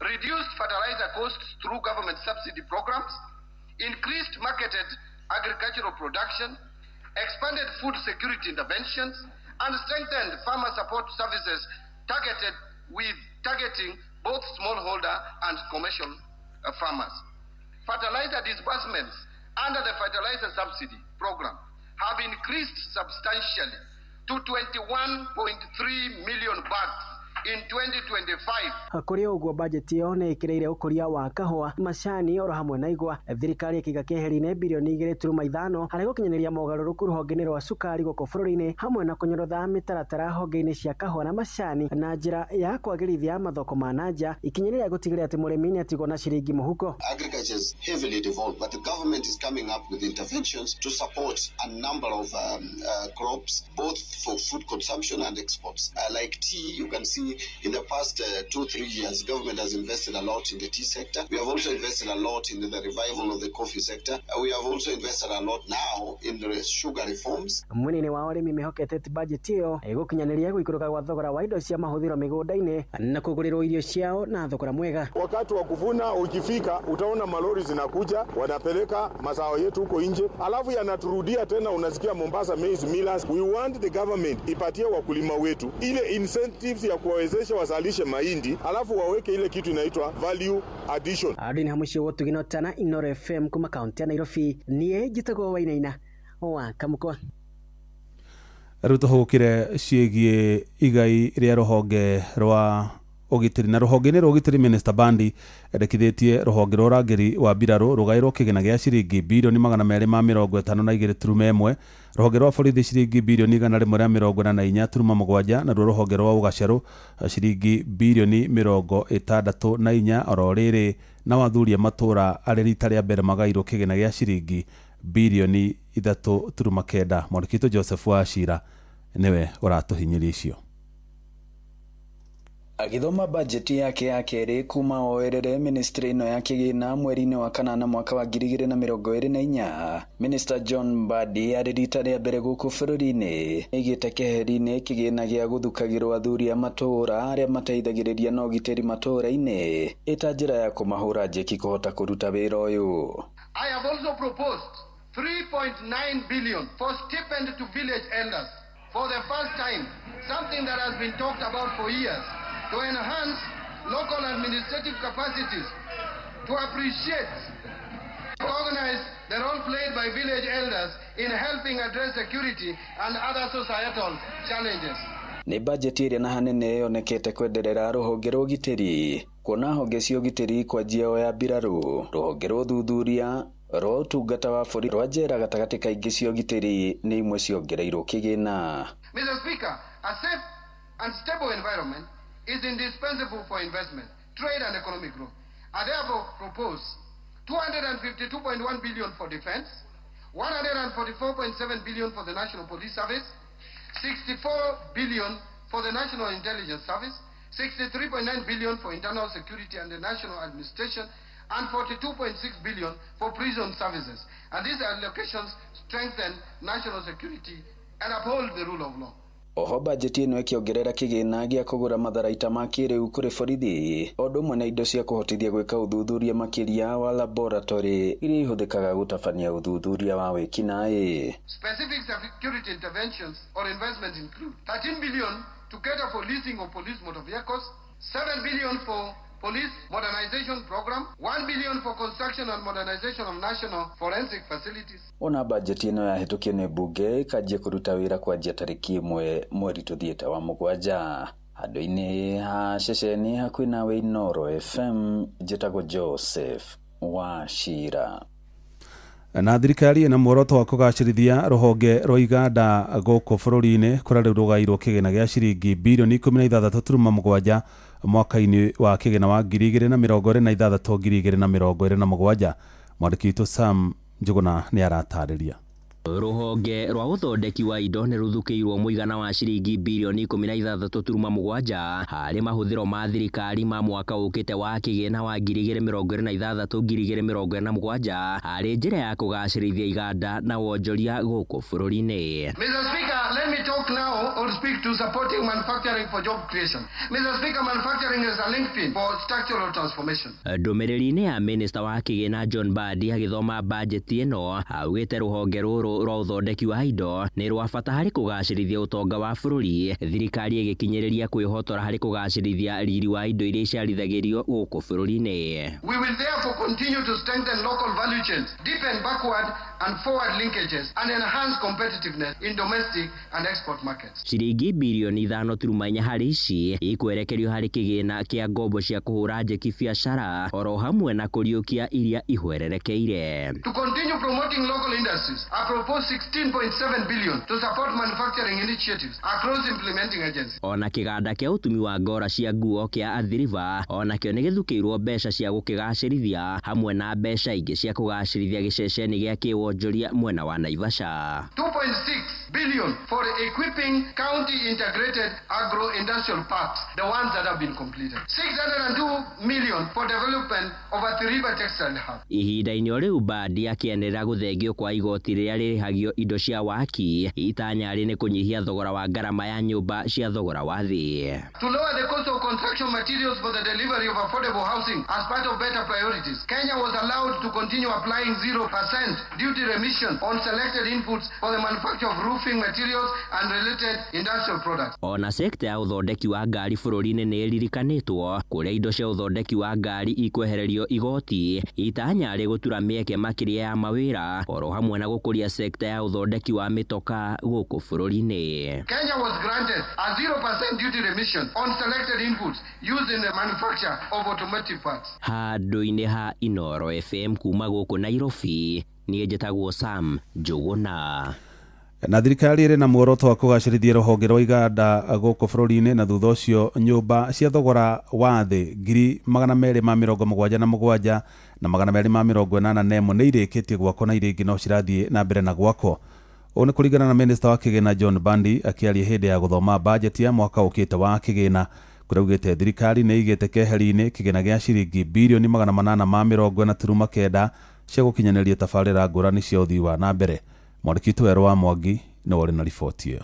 reduced fertilizer costs through government subsidy programs, increased marketed agricultural production, expanded food security interventions, and strengthened farmer support services targeted with targeting both smallholder and commercial farmers. Fertilizer disbursements under the fertilizer subsidy program have increased substantially to 21.3 million bags in 2025. Kũrĩ ũguo, bajeti ĩyo nĩ ĩkĩrĩire ũkũria wa kahũa, macani oro hamwe na igwa. Thirikari ĩkĩiga keheri-inĩ birioni 2.5 harĩ gũkinyanĩria mogarũrũku rũhonge-inĩ rwa cukari gũkũ bũrũri-inĩ, hamwe na kũnyorotha mĩtaratara honge-inĩ cia kahũa na macani na njĩra ya kwagĩrithia mathoko ma nanja, ikinya rĩrĩa gũtigĩrĩra atĩ mũrĩmi nĩatigwo na ciringi mũhuko. Agriculture is heavily devolved, but the government is coming up with interventions to support a number of crops, both for food consumption and exports. Like tea, you can see in the past 2-3 years, government has invested a lot in the tea sector. We have also invested a lot in the revival of the coffee sector. We have also invested a lot now in the sugar reforms. Mwena-inĩ wa ũrĩmi mehokete atĩ bajeti ĩyo ĩgũkinyanĩria gũikũrũka gwa thogora wa indo cia mahũthĩro mĩgũnda-inĩ na kũgũrĩrwo irio ciao na thogora mwega. Wakati wa kuvuna ukifika, utaona malori zinakuja wanapeleka mazao yetu huko nje, alafu yanaturudia tena, unasikia Mombasa Maize Millers. We want the government ipatie wakulima wetu ile incentives ya kuwawezesha wazalishe mahindi, alafu waweke ile kitu inaitwa value addition. Andũ hamwe cio gũtugino tana Inoro FM kuma kaunti ya Nairobi, niĩ njĩtagwo Wainaina wa Kamũkwa. Rĩu tũhũgũkĩre ciĩgiĩ igai rĩa rũhonge rwa ũgitĩri. Na rũhonge-inĩ rwa ũgitĩri, Minister Bandi endekithĩtie rũhonge rwa ũrangĩri wa mbirarũ rũgaĩrwo kĩgĩna gĩa ciringi birioni 252.1, rũhonge rwa borithi ciringi birioni 184.7, naruo rũhonge rwa ũgacerũ ciringi birioni 64. Oro rĩrĩ na athuri a matũra arĩ rita rĩa mbere magairwo kĩgĩna gĩa ciringi birioni 3.9. Mwandĩki Joseph Wachira nĩwe ũratũhinyĩria icio. Agĩthoma bajeti yake ya kerĩ kuma oerere ministry ĩno ya kĩgĩna mweri-inĩ wa kanana mwaka wa 2024, Minister John Mbadi arĩ rita rĩa mbere gũkũ bũrũri-inĩ aigĩte keheri-inĩ kĩgĩna gĩa gũthukagĩrwo athuri a matũũra arĩa mateithagĩrĩria na ũgitĩri matũũra-inĩ ĩta njĩra ya kũmahũra njeki kũhota kũruta wĩra ũyũ. I have also proposed 3.9 billion for stipend to village elders for the first time, something that has been talked about for years, to enhance local administrative capacities, to appreciate, recognize the role played by village elders in helping address security and other societal challenges. Nĩ bajeti ĩrĩa na hanene yonekete kwenderera rũhonge rwa ũgitĩri, kuona honge cia ũgitĩri kwanjia o ya mbirarũ, rũhonge rwa ũthuthuria rwa ũtungata wa borithi rwa njera gatagatĩ ka ingĩ cia ũgitĩri nĩ imwe ciongereirwo kĩgĩna. Mr. Speaker, a safe and stable environment is indispensable for investment, trade and economic growth. I therefore propose 252.1 billion for defense, 144.7 billion for the National Police Service, 64 billion for the National Intelligence Service, 63.9 billion for internal security and the national administration, and 42.6 billion for prison services. And these allocations strengthen national security and uphold the rule of law. Oho bajeti ĩno ĩkĩongerera kĩgĩna gĩa kũgũra matharaita ma kĩrĩu kũrĩ borithi, o ũndũ ũmwe na indo cia kũhotithia gwĩka ũthuthuria makĩria wa laboratory iria ihũthĩkaga gũtabania ũthuthuria wa wĩkinaĩ. Specific security interventions or investments include 13 billion to cater for leasing of police motor vehicles, 7 billion for police modernization program, 1 billion for construction and modernization of national forensic facilities. Ona bajeti ĩno yahĩtũkio nĩ mbunge ĩkanjia kũruta wĩra kwanjia tarĩki 1 mweri tũthiĩte wa 7. Handũ-inĩ ha ceceni hakuhĩ nawe Inooro FM, njĩtagwo Joseph Wachira. Na thirikari ĩna muoroto wa kũgacĩrithia rũhonge rwa iganda gũkũ bũrũri-inĩ kũrĩa rĩu rũgairwo kĩgĩna gĩa ciringi birioni 16.7 mwaka-inĩ wa kĩgĩna wa 2026 2027. Mwandĩki witũ Sam Njuguna nĩ aratarĩria. Rũhonge rwa ũthondeki wa indo nĩ rũthukĩirwo mũigana wa ciringi birioni 16.7 harĩ mahũthĩro ma thirikari ma mwaka ũkĩte wa kĩgĩna wa 2026 2027 harĩ njĩra ya kũgacĩrithia iganda na wonjoria gũkũ bũrũri-inĩ. Mr. Speaker, let me talk now or speak to supporting manufacturing for job creation. Mr. Speaker, manufacturing is a linchpin for structural transformation. Ndũmĩrĩri-inĩ ya minista wa kĩgĩna John Mbadi agĩthoma bajeti ĩno augĩte rũhonge rũrũ rwa ũthondeki wa indo nĩ rwa bata harĩ kũgacĩrithia ũtonga wa bũrũri, thirikari ĩgĩkinyĩrĩria kwĩhotora harĩ kũgacĩrithia riri wa indo iria icarithagĩrio gũkũ bũrũri-inĩ. We will therefore continue to strengthen local value chains, deepen backward and forward linkages, and enhance competitiveness in domestic and export markets. Ciringi birioni 5.4 harĩ ici ikwerekerio harĩ kĩgĩna kĩa ngombo cia kũhũra njeki biacara oro hamwe na kũriũkia iria ihwererekeire. To continue promoting local industries, I propose 16.7 billion to support manufacturing initiatives across implementing agencies. Ona kĩganda kĩa ũtumi wa ngora cia nguo kĩa Athi River onakĩo nĩ gĩthukĩirwo mbeca cia gũkĩgacĩrithia hamwe na mbeca ingĩ cia kũgacĩrithia gĩceceni gĩa kĩwonjoria mwena wa Naivasha. 2.6 billion for equipping county integrated agro-industrial parks, the ones that have been completed. 602 million for development of Athi River textile hub. Ihinda-inĩ o rĩu Mbadi akĩanĩrĩra gũthengio kwa igoti rĩrĩa rĩrĩhagio indo cia waki, itanya rĩ nĩ kũnyihia thogora wa ngarama ya nyũmba cia thogora wa thĩ. To lower the cost of construction materials for the delivery of affordable housing as part of better priorities, Kenya was allowed to continue applying 0% duty remission on selected inputs for the manufacture of roofing materials and related industrial products. Ona sekta ya ũthondeki wa ngari bũrũri-inĩ nĩ ĩririkanĩtwo kũrĩa indo cia ũthondeki wa ngari ikwehererio igoti, itanya rĩ gũtura mĩeke makĩria ya mawĩra oro hamwe na gũkũria sekta ya ũthondeki wa mĩtoka gũkũ bũrũri-inĩ. Kenya was granted a 0% duty remission on selected inputs used in the manufacture of automotive parts. Handũ-inĩ ha Inoro FM kuma gũkũ Nairobi, niĩ njĩtagwo Sam Njuguna. Na thirikari ĩrĩ na muoroto wa kũgacĩrithia rũhonge rwa iganda gũkũ bũrũri-inĩ na thutha ũcio nyũmba cia thogora wa thĩ 277 na 281 nĩ irĩkĩtie gwakwo na iria ingĩ no cirathiĩ na mbere na gwakwo. Ũũ nĩ kũringana na minista wa kĩgĩna John Mbadi akĩaria hĩndĩ ya gũthoma bajeti ya mwaka ũkĩte wa kĩgĩna kũrĩa augĩte thirikari nĩ ĩigĩte keheri-inĩ kĩgĩna gĩa ciringi birioni 840.9 cia gũkinyanĩria tabarĩra ngũrani cia ũthii wa na mbere. Mwandĩki witũ Werũ wa Mwangi nĩ ũrĩ na riboti ĩyo.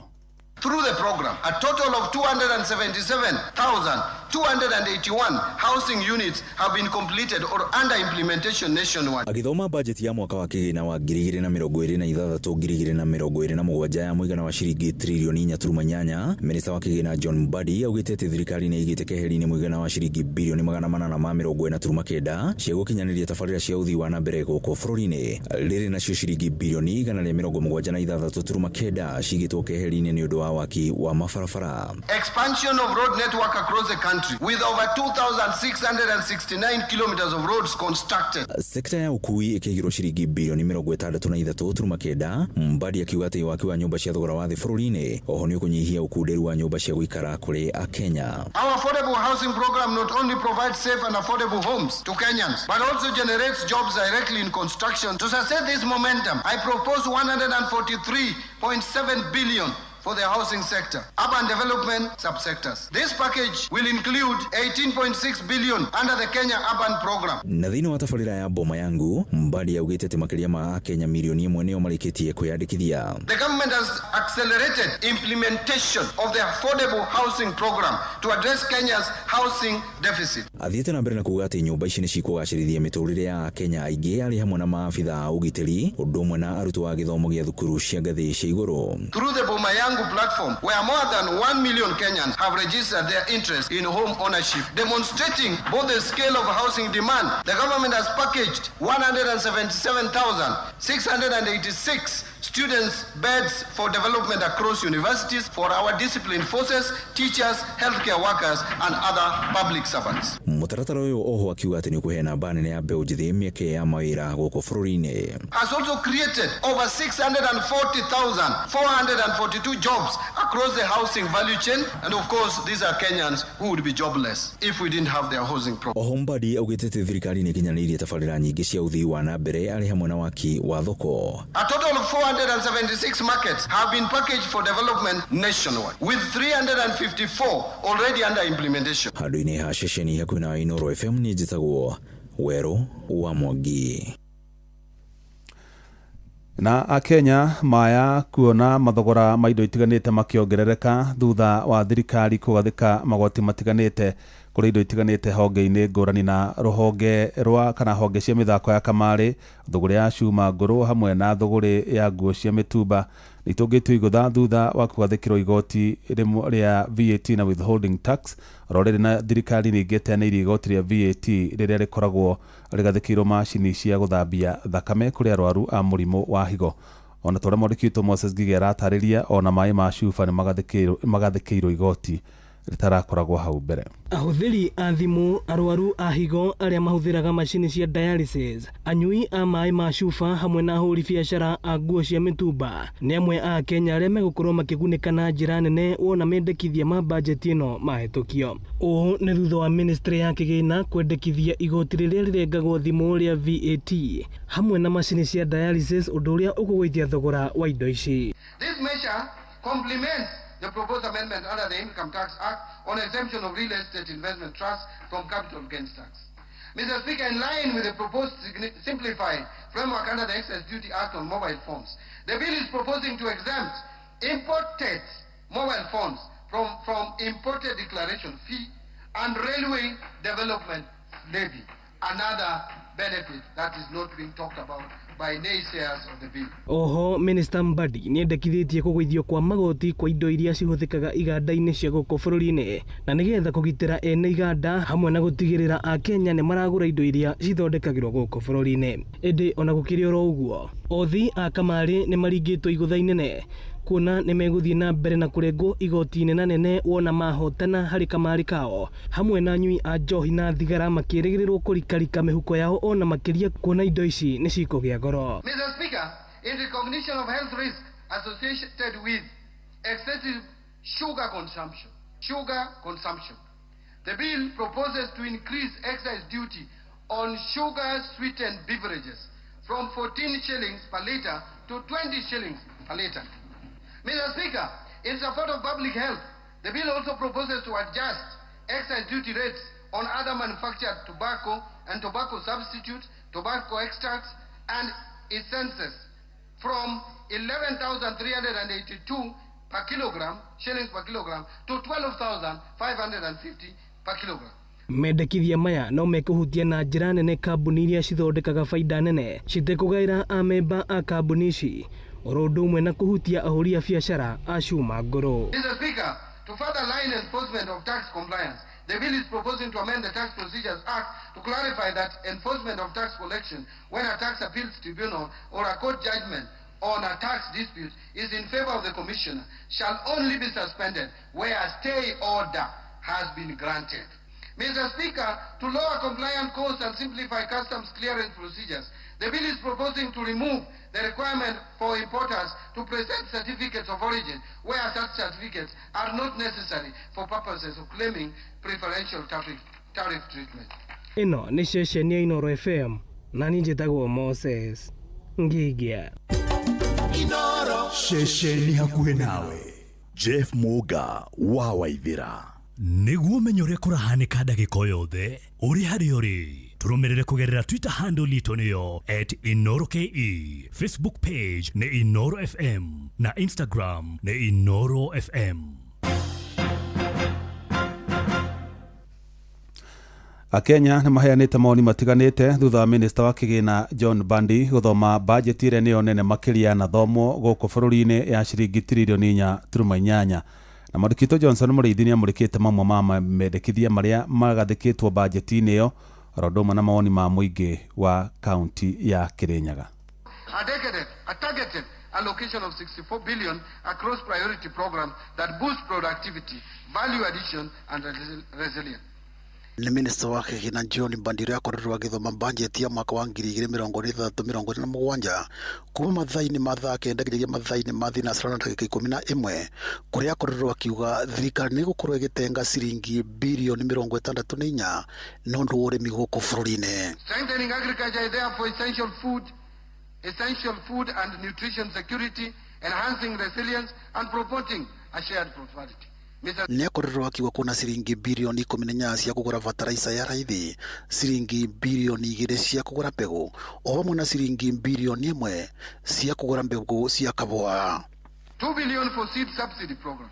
Through the program, a total of 277,281 housing units have been completed or under implementation nationwide. Agithoma bajeti ya mwaka wa kĩgĩna wa 2026 2027 ya mũigana wa ciringi tririoni 4.8, minista wa kĩgĩna John Mbadi augĩte atĩ thirikari nĩ ĩigĩte keheri-inĩ mũigana wa ciringi birioni 849 cia gũkinyanĩria tabarĩra cia ũthii wa na mbere gũkũ bũrũri-inĩ. Rĩrĩ nacio ciringi birioni 176.9 cigĩtwo keheri-inĩ nĩ ũndũ wa waki wa mabarabara. Expansion of road network across the country with over 2,669 kilometers of roads constructed. Sekta ya ukui ĩkĩigĩrwo ciringi birioni 63.9, Mbadi akiuga atĩ waki wa nyũmba cia thogora wa thĩ bũrũri-inĩ oho nĩ ũkũnyihia ũkunderu wa nyũmba cia gũikara kũrĩ Akenya. Our affordable housing program not only provides safe and affordable homes to Kenyans, but also generates jobs directly in construction. To sustain this momentum, I propose 143.7 billion for the housing sector, urban development subsectors. This package will include 18.6 billion under the Kenya Urban Program. Na thĩinĩ wa tabarĩra ya Boma Yangu, Mbadi augĩte atĩ makĩria ma Akenya milioni 1 nĩo marĩkĩtie kwĩyandĩkithia. The government has accelerated implementation of the affordable housing program to address Kenya's housing deficit. Athiĩte na mbere na kuuga atĩ nyũmba ici nĩ cikũgacĩrithia mĩtũrĩre ya Akenya aingĩ arĩ hamwe na maabitha a ũgitĩri, ũndũ ũmwe na arutwo a gĩthomo gĩa thukuru cia ngathĩ cia igũrũ. Through the Boma Yangu platform, where more than 1 million Kenyans have registered their interest in home ownership, demonstrating both the scale of housing demand, the government has packaged 177,686 Students beds for development across universities for our disciplined forces, teachers, healthcare workers and other public servants. Mũtaratara ũyũ oho akiuga atĩ nĩ ũkũhe namba nene ya mbeũ njĩthĩ mĩeke ya mawĩra gũkũ bũrũri-inĩ. Has also created over 640,442 jobs across the housing value chain, and of course these are Kenyans who would be jobless if we didn't have their housing problem. Oho Mbadi augĩte atĩ thirikari nĩ ĩkinyanĩirie tabarĩra nyingĩ cia ũthii wa na mbere arĩ hamwe na waki wa thoko. A total of 476 markets have been packaged for development nationwide, with 354 already under implementation. Handũ-inĩ ha ceceni hakuhĩ na Inooro FM nĩ njĩtagwo Werũ wa Mwangi. Na akenya maya kuona mathogora ma indo itiganĩte makĩongerereka thutha wa thirikari kũgathĩka magoti matiganĩte kũrĩ indo itiganĩte honge-inĩ ngũrani na rũhonge rwa kana honge cia mĩthako ya kamarĩ, thũgũrĩ ya cuma ngũrũ hamwe na thũgũrĩ ya nguo cia mĩtumba nĩ itũngĩtio igũtha thutha wa kũgathĩkĩrwo igoti rĩa VAT na withholding tax. Oro rĩrĩ na thirikari ningĩ ĩteanĩirie igoti rĩa VAT rĩrĩa rĩkoragwo rĩgathĩkĩirwo macini cia gũthambia thakame kũrĩ arwaru a mũrimũ wa higo. Ona ta ũrĩa mwandĩki witũ Moses Ngige aratarĩria, ona maĩ ma cuba nĩ magathĩkĩirwo igoti rĩtarakoragwo hau mbere. Ahũthĩri a thimũ, arwaru a higo arĩa mahũthĩraga macini cia dialysis, anyui a maĩ ma cuba hamwe na ahũri biacara a nguo cia mĩtumba nĩ amwe a Kenya arĩa megũkorwo makĩgunĩka na njĩra nene wona mendekithia ma bajeti ĩno mahĩtũkio. Ũũ nĩ thutha wa ministry ya kĩgĩna kwendekithia igoti rĩrĩa rĩrengagwo thimũ rĩa VAT hamwe na macini cia dialysis, ũndũ ũrĩa ũkũgũithia thogora wa indo ici. This measure complements the proposed amendment under the Income Tax Act on exemption of real estate investment trusts from capital gains tax. Mr. Speaker, in line with the proposed simplified framework under the Excise Duty Act on mobile phones, the bill is proposing to exempt imported mobile phones from imported declaration fee and railway development levy, another benefit that is not being talked about by naysayers of the bill. Oho Minister Mbadi nĩendekithĩtie kũgũithio kwa magoti kwa indo iria cihũthĩkaga iganda-inĩ cia gũkũ bũrũri-inĩ na nĩgetha kũgitĩra ene iganda hamwe na gũtigĩrĩra Akenya nĩ maragũra indo iria cithondekagĩrwo gũkũ bũrũri-inĩ. Ĩndĩ ona gũkĩrĩ oro ũguo, othi a kamarĩ nĩ maringĩtwo igũtha inene kuona nĩ megũthiĩ na mbere na kũrengwo igoti nene nene wona mahotana harĩ kamarĩ kao hamwe na anyui a njohi na thigara makĩrĩgĩrĩrwo kũrikarika mĩhuko yao ona makĩria kuona indo ici nĩ cikũgĩa goro. Mr. Speaker, in recognition of health risk associated with excessive sugar consumption, the bill proposes to increase excise duty on sugar-sweetened beverages from 14 shillings per litre to 20 shillings per litre. Mr. Speaker, in support of public health, the bill also proposes to adjust excise duty rates on other manufactured tobacco and tobacco substitutes, tobacco extracts, and essences from 11,382 per kilogram, shillings per kilogram, to 12,550 per kilogram. Mendekithia maya no mekũhutia na njĩra nene kambuni iria cithondekaga baida nene citekũgaĩra amemba a kambuni ici oro ũndũ ũmwe na kũhutia ahũri a biacara a cuma ngũrũ. Mr. Speaker, to further line enforcement of tax compliance, the bill is proposing to amend the Tax Procedures Act to clarify that enforcement of tax collection when a tax appeals tribunal or a court judgment on a tax dispute is in favor of the commissioner shall only be suspended where a stay order has been granted. Mr. Speaker, to lower compliance costs and simplify customs clearance procedures, the bill is proposing to remove the requirement for importers to present certificates of origin where such certificates are not necessary for purposes of claiming preferential tariff treatment. Ĩno nĩ ceceni ya Inooro FM na niĩ njĩtagwo Moses Ngigia. Inooro ceceni hakuhĩ nawe. Jeff Muga wa Waithira. Nĩguo ũmenye ũrĩa kũrahanĩka ndagĩka o yothe ũrĩ harĩa ũrĩ, tũrũmĩrĩre kũgerera Twitter handle itũ nĩyo @InooroKE, Facebook page nĩ Inooro FM na Instagram nĩ Inooro FM. Akenya nĩ maheanĩte mawoni matiganĩte thutha wa minista wa kĩgĩna John Mbadi gũthoma bajeti ĩrĩa nĩyo nene makĩria na thomo gũkũ bũrũri-inĩ ya ciringi tiririoni 4.8. Na mwandĩki Johnson Mũrĩithi nĩamũrĩkĩte mamwe ma mendekithia marĩa magathĩkĩtwo bajeti-inĩ ĩyo oro ũndũ ũmwe na mawoni ma mũingĩ wa kaunti ya Kirinyaga. A targeted allocation of 64 billion across priority programs that boost productivity, value addition, and resilience. Nĩ minista wa kĩgĩna John Mbadi ũrĩa akoretwo agĩthoma bajeti ya mwaka wa 2026-2027 kuma mathaa-inĩ ma thaa 9 nginyagia mathaa-inĩ ma thinacara na ndagĩka 11, kũrĩa akoretwo akiuga thirikari nĩ ĩgũkorwo ĩgĩtenga ciringi birioni 64 na ũndũ wa ũrĩmi gũkũ bũrũri-inĩ. Strengthening agriculture is therefore essential food and nutrition security, enhancing resilience and promoting a shared prosperity. Nĩ akoretwo akiuga kuna ciringi birioni 18 cia kũgũra bataraica ya raithi, ciringi birioni 2 cia kũgũra mbegũ, o hamwe na ciringi birioni 1 cia kũgũra mbegũ cia kabũa. 2 billion for seed subsidy program,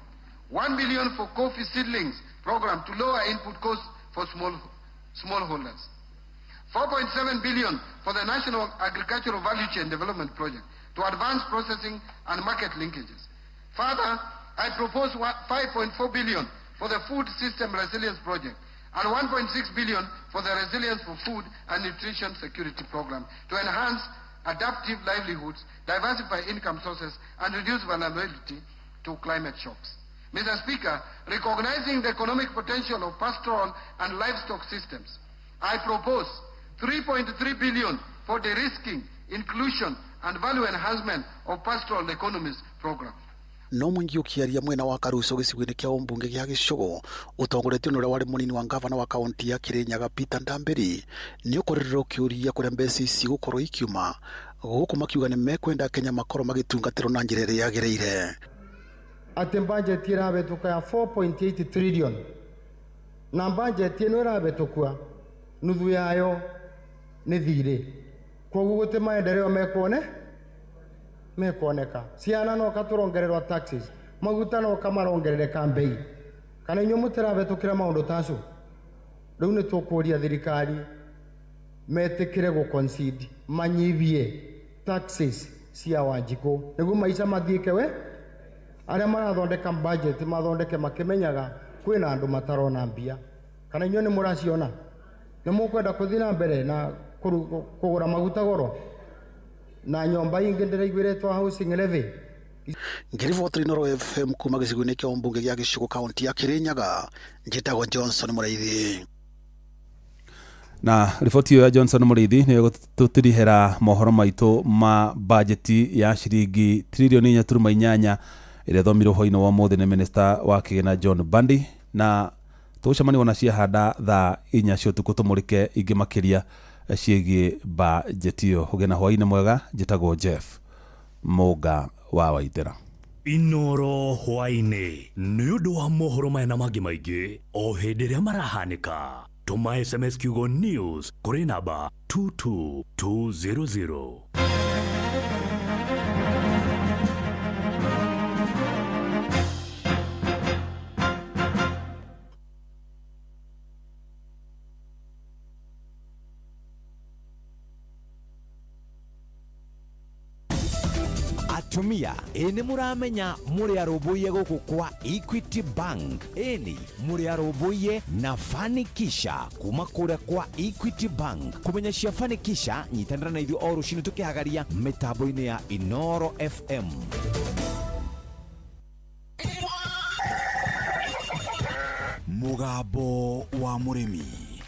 1 billion for coffee seedlings program to lower input costs for smallholders, 4.7 billion for the National Agricultural Value Chain Development Project to advance processing and market linkages. Further, I propose 5.4 billion for the Food System Resilience Project and 1.6 billion for the Resilience for Food and Nutrition Security Program to enhance adaptive livelihoods, diversify income sources, and reduce vulnerability to climate shocks. Mr. Speaker, recognizing the economic potential of pastoral and livestock systems, I propose 3.3 billion for the risking, inclusion, and value enhancement of pastoral economies program. No mũingĩ ũkĩaria mwena wa Karuco gĩcigo-inĩ kĩa ũmbunge gĩa Gĩcũgũ ũtongoretio nĩ ũrĩa warĩ mũnini wa ngavana wa kaunti ya Kirinyaga Peter Ndambĩri nĩ ũkoretwo ũkĩũria kũrĩa mbeca ici gũkorwo ikiuma, gũkũ makiuga nĩ mekwenda Kenya makorwo magĩtungatĩrwo na njĩra ĩrĩa yagĩrĩire. Atĩ bajeti ĩrabĩtũka ya 4.8 trillion na bajeti ĩno ĩrabĩtũkua nuthu yayo nĩ thirĩ, koguo gũtĩ maendeleo mekuone mekuoneka. Ciana no katũrongererwa taxes, maguta no kamarongerereka mbei, kana inyuĩ mũtirabĩtũkĩra maũndũ ta acio. Rĩu nĩ tũkũria thirikari metĩkĩre gũ concede manyibie taxes cia Wanjikũ nĩguo maica mathiĩke we. Arĩa marathondeka budget mathondeke makĩmenyaga kwĩna andũ matarona mbia, kana inyuĩ nĩ mũraciona? Nĩ mũkwenda kũthiĩ na mbere na kũgũra maguta goro na nyomba ingĩ ndĩraiguĩrĩtwo housing levy? Ngĩribotera Inooro FM kuma gĩcigo-inĩ kĩa ũmbunge gĩa Gĩcũgũ kaunti ya Kirinyaga, njĩtagwo Johnson Mũrĩithi. Na riboti ĩyo ya Johnson Mũrĩithi nĩyo ĩgũtũtirihĩra mohoro maitũ ma bajeti ya ciringi tririoni 4.8 ĩrĩa ĩthomirwo hwaĩ-inĩ wa ũmũthĩ nĩ minista wa kĩgĩna John Mbadi, na tũgũcemania ona ciahanda thaa 4 cia ũtukũ tũmũrĩke ingĩ makĩria ciĩgiĩ bajeti ĩyo. Ũgĩe na hwaĩ-inĩ mwega, njĩtagwo Jeff Mũnga wa Waithera. Inooro hwaĩ-inĩ nĩ ũndũ wa mohoro maya na mangĩ maingĩ o hĩndĩ ĩrĩa marahanĩka. Tũma SMS kiugo news kũrĩ namba 22200. Atumia ĩ nĩ mũramenya mũrĩ arũmbũiye gũkũ kwa Equity Bank, ĩni mũrĩ arũmbũiye na Fanikisha kuma kũrĩa kwa Equity Bank. Kũmenya cia Fanikisha, nyitanĩra na ithuĩ o rũcinĩ tũkĩhagaria mĩtambo-inĩ ya Inooro FM. Mũgambo wa mũrĩmi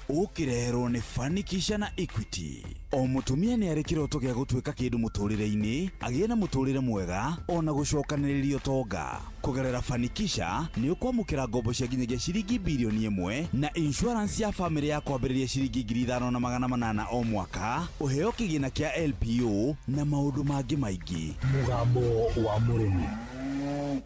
ũkĩreherwo nĩ Fanikisha na Equity. O mũtumia nĩ arĩ kĩroto gĩa gũtuĩka kĩndũ mũtũrĩre-inĩ, agĩe na mũtũrĩre mwega ona gũcokanĩrĩria ũtonga. Kũgerera Fanikisha nĩ ũkwamũkĩra ngombo cia nginyagia ciringi birioni 1 na insurance ya famĩlĩ ya kwambĩrĩria ciringi 5800 o mwaka, ũheo kĩgĩna kĩa LPO na maũndũ mangĩ maingĩ. Mũgambo wa mũrĩmi.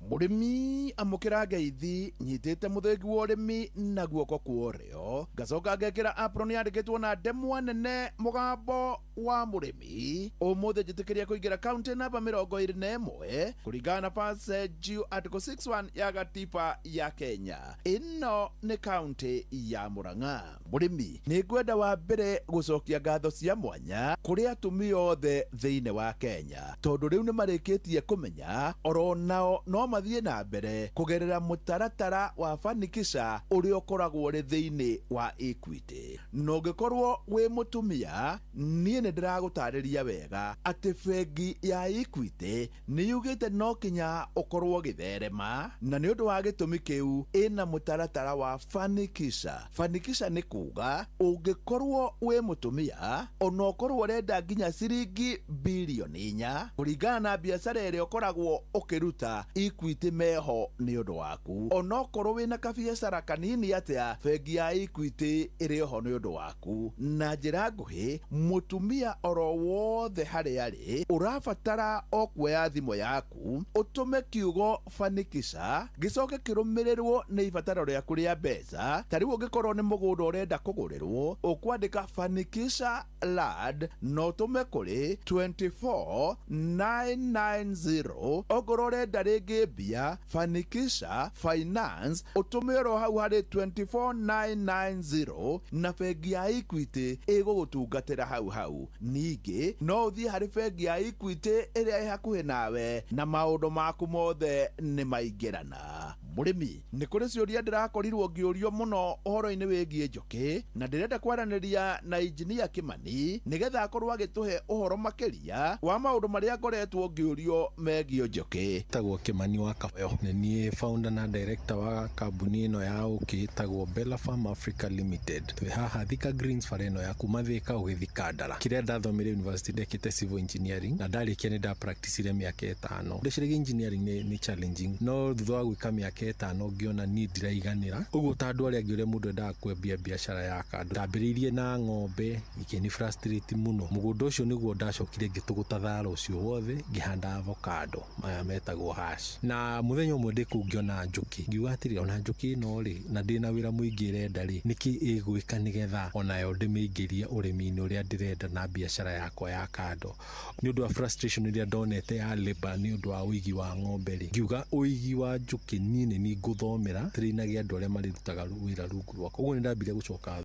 Mũrĩmi amũkĩra ngeithi nyitĩte mũthĩgi wa ũrĩmi na guoko kwa ũrĩo, ngacoka ngekĩra apron yandĩkĩtwo na ndemwa nene mũgambo wa mũrĩmi. Ũmũthĩ njĩtĩkĩria kũingĩra kaunti namba 21 kũringana na Passage Article 61 ya gatiba ya Kenya. Ĩno nĩ kaunti ya Murang'a. Mũrĩmi nĩ ngwenda wa mbere gũcokia ngatho cia mwanya kũrĩ atumia othe thĩinĩ wa Kenya, tondũ rĩu nĩ marĩkĩtie kũmenya oro nao no mathiĩ na mbere kũgerera mũtaratara wa Fanikisha ũrĩa ũkoragwo ũrĩ thĩinĩ wa Equity. Na ũngĩkorwo wĩ mũtumia, niĩ nĩ ndĩragũtarĩria wega atĩ bengi ya Equity nĩ yugĩte no kinya ũkorwo ũgĩtherema, na nĩ ũndũ wa gĩtũmi kĩu ĩna mũtaratara wa Fanikisha. Fanikisha nĩ kuga ũngĩkorwo wĩ mũtumia ona ũkorwo ũrenda nginya ciringi bilioni 4 kũringana na biacara ĩrĩa ũkoragwo ũkĩruta, Equity meho nĩ ũndũ waku. Onokorwo wĩna kabiacara kanini atĩa, bengi ya Equity ĩrĩ oho nĩ ũndũ waku. Na njĩra nguhĩ, mũtumia oro wothe harĩa arĩ ũrabatara o kuoya thimũ yaku ũtũme kiugo Fanikisha gĩcoke kĩrũmĩrĩrwo nĩ ibataro rĩaku rĩa mbeca. Ta rĩu ũngĩkorwo nĩ mũgũnda ũrenda kũgũrĩrwo, ũkwandĩka Fanikisha land na ũtũme kũrĩ 24990. Ongorwo ũrenda rĩngĩ mbia, Fanikisha finance, ũtũme oro hau harĩ 24990 na bengi ya Equity ĩgũgũtungatĩra hau hau. Ningĩ no ũthiĩ harĩ bengi ya Equity ĩrĩa ĩ hakuhĩ nawe na maũndũ maku mothe nĩ maingĩrana. Mũrĩmi, nĩ kũrĩ ciũria ndĩrakorirwo ngĩũrio mũno ũhoro-inĩ wĩgiĩ njũkĩ, na ndĩrenda kwaranĩria na injinia Kĩmani nĩgetha akorwo agĩtũhe ũhoro makĩria wa maũndũ marĩa ngoretwo ngĩũrio megiĩ njũkĩ. Tagwo Kĩmani wa Kaboyo, nĩ niĩ founder na director wa kambuni ĩno ya ũkĩ ĩtagwo Bella Farm Africa Limited. Twĩ haha Thika Greens, bara ĩno ya kuma Thika ũgĩthiĩ Kandara. Kĩrĩa ndathomire university, ndekĩte civil engineering, na ndarĩkia nĩ nda practicire mĩaka 5. Ndeciragia engineering nĩ challenging, no thutha wa gwĩka mĩaka 5 ngĩona niĩ ndiraiganĩra ũguo ta andũ arĩa angĩ ũrĩa mũndũ endaga kwambia biacara ya kando. Ndambĩrĩirie na ng'ombe, ikĩni frustrate mũno. Mũgũnda ũcio nĩguo ndacokire ngĩtũgũta thara ũcio wothe, ngĩhanda avocado maya metagwo hash. Na mũthenya ũmwe ndĩ kũu ngĩona njũkĩ, ngiuga atĩrĩ, ona njũkĩ ĩno rĩ, na ndĩna wĩra mũingĩ ĩrenda rĩ, nĩkĩ ĩgwĩka nĩgetha onayo ndĩmĩingĩrie ũrĩmi-inĩ ũrĩa ndĩrenda na biacara yakwa ya kando. Nĩ ũndũ wa frustration ĩrĩa ndonete ya labor nĩ ũndũ wa ũigi wa ng'ombe rĩ, ngiuga ũigi wa njũkĩ niĩ nĩ niĩ ngũthomera trainage andũ arĩa marĩrutaga wĩra rungu rwakwa. Ũguo nĩ ndambire gũcoka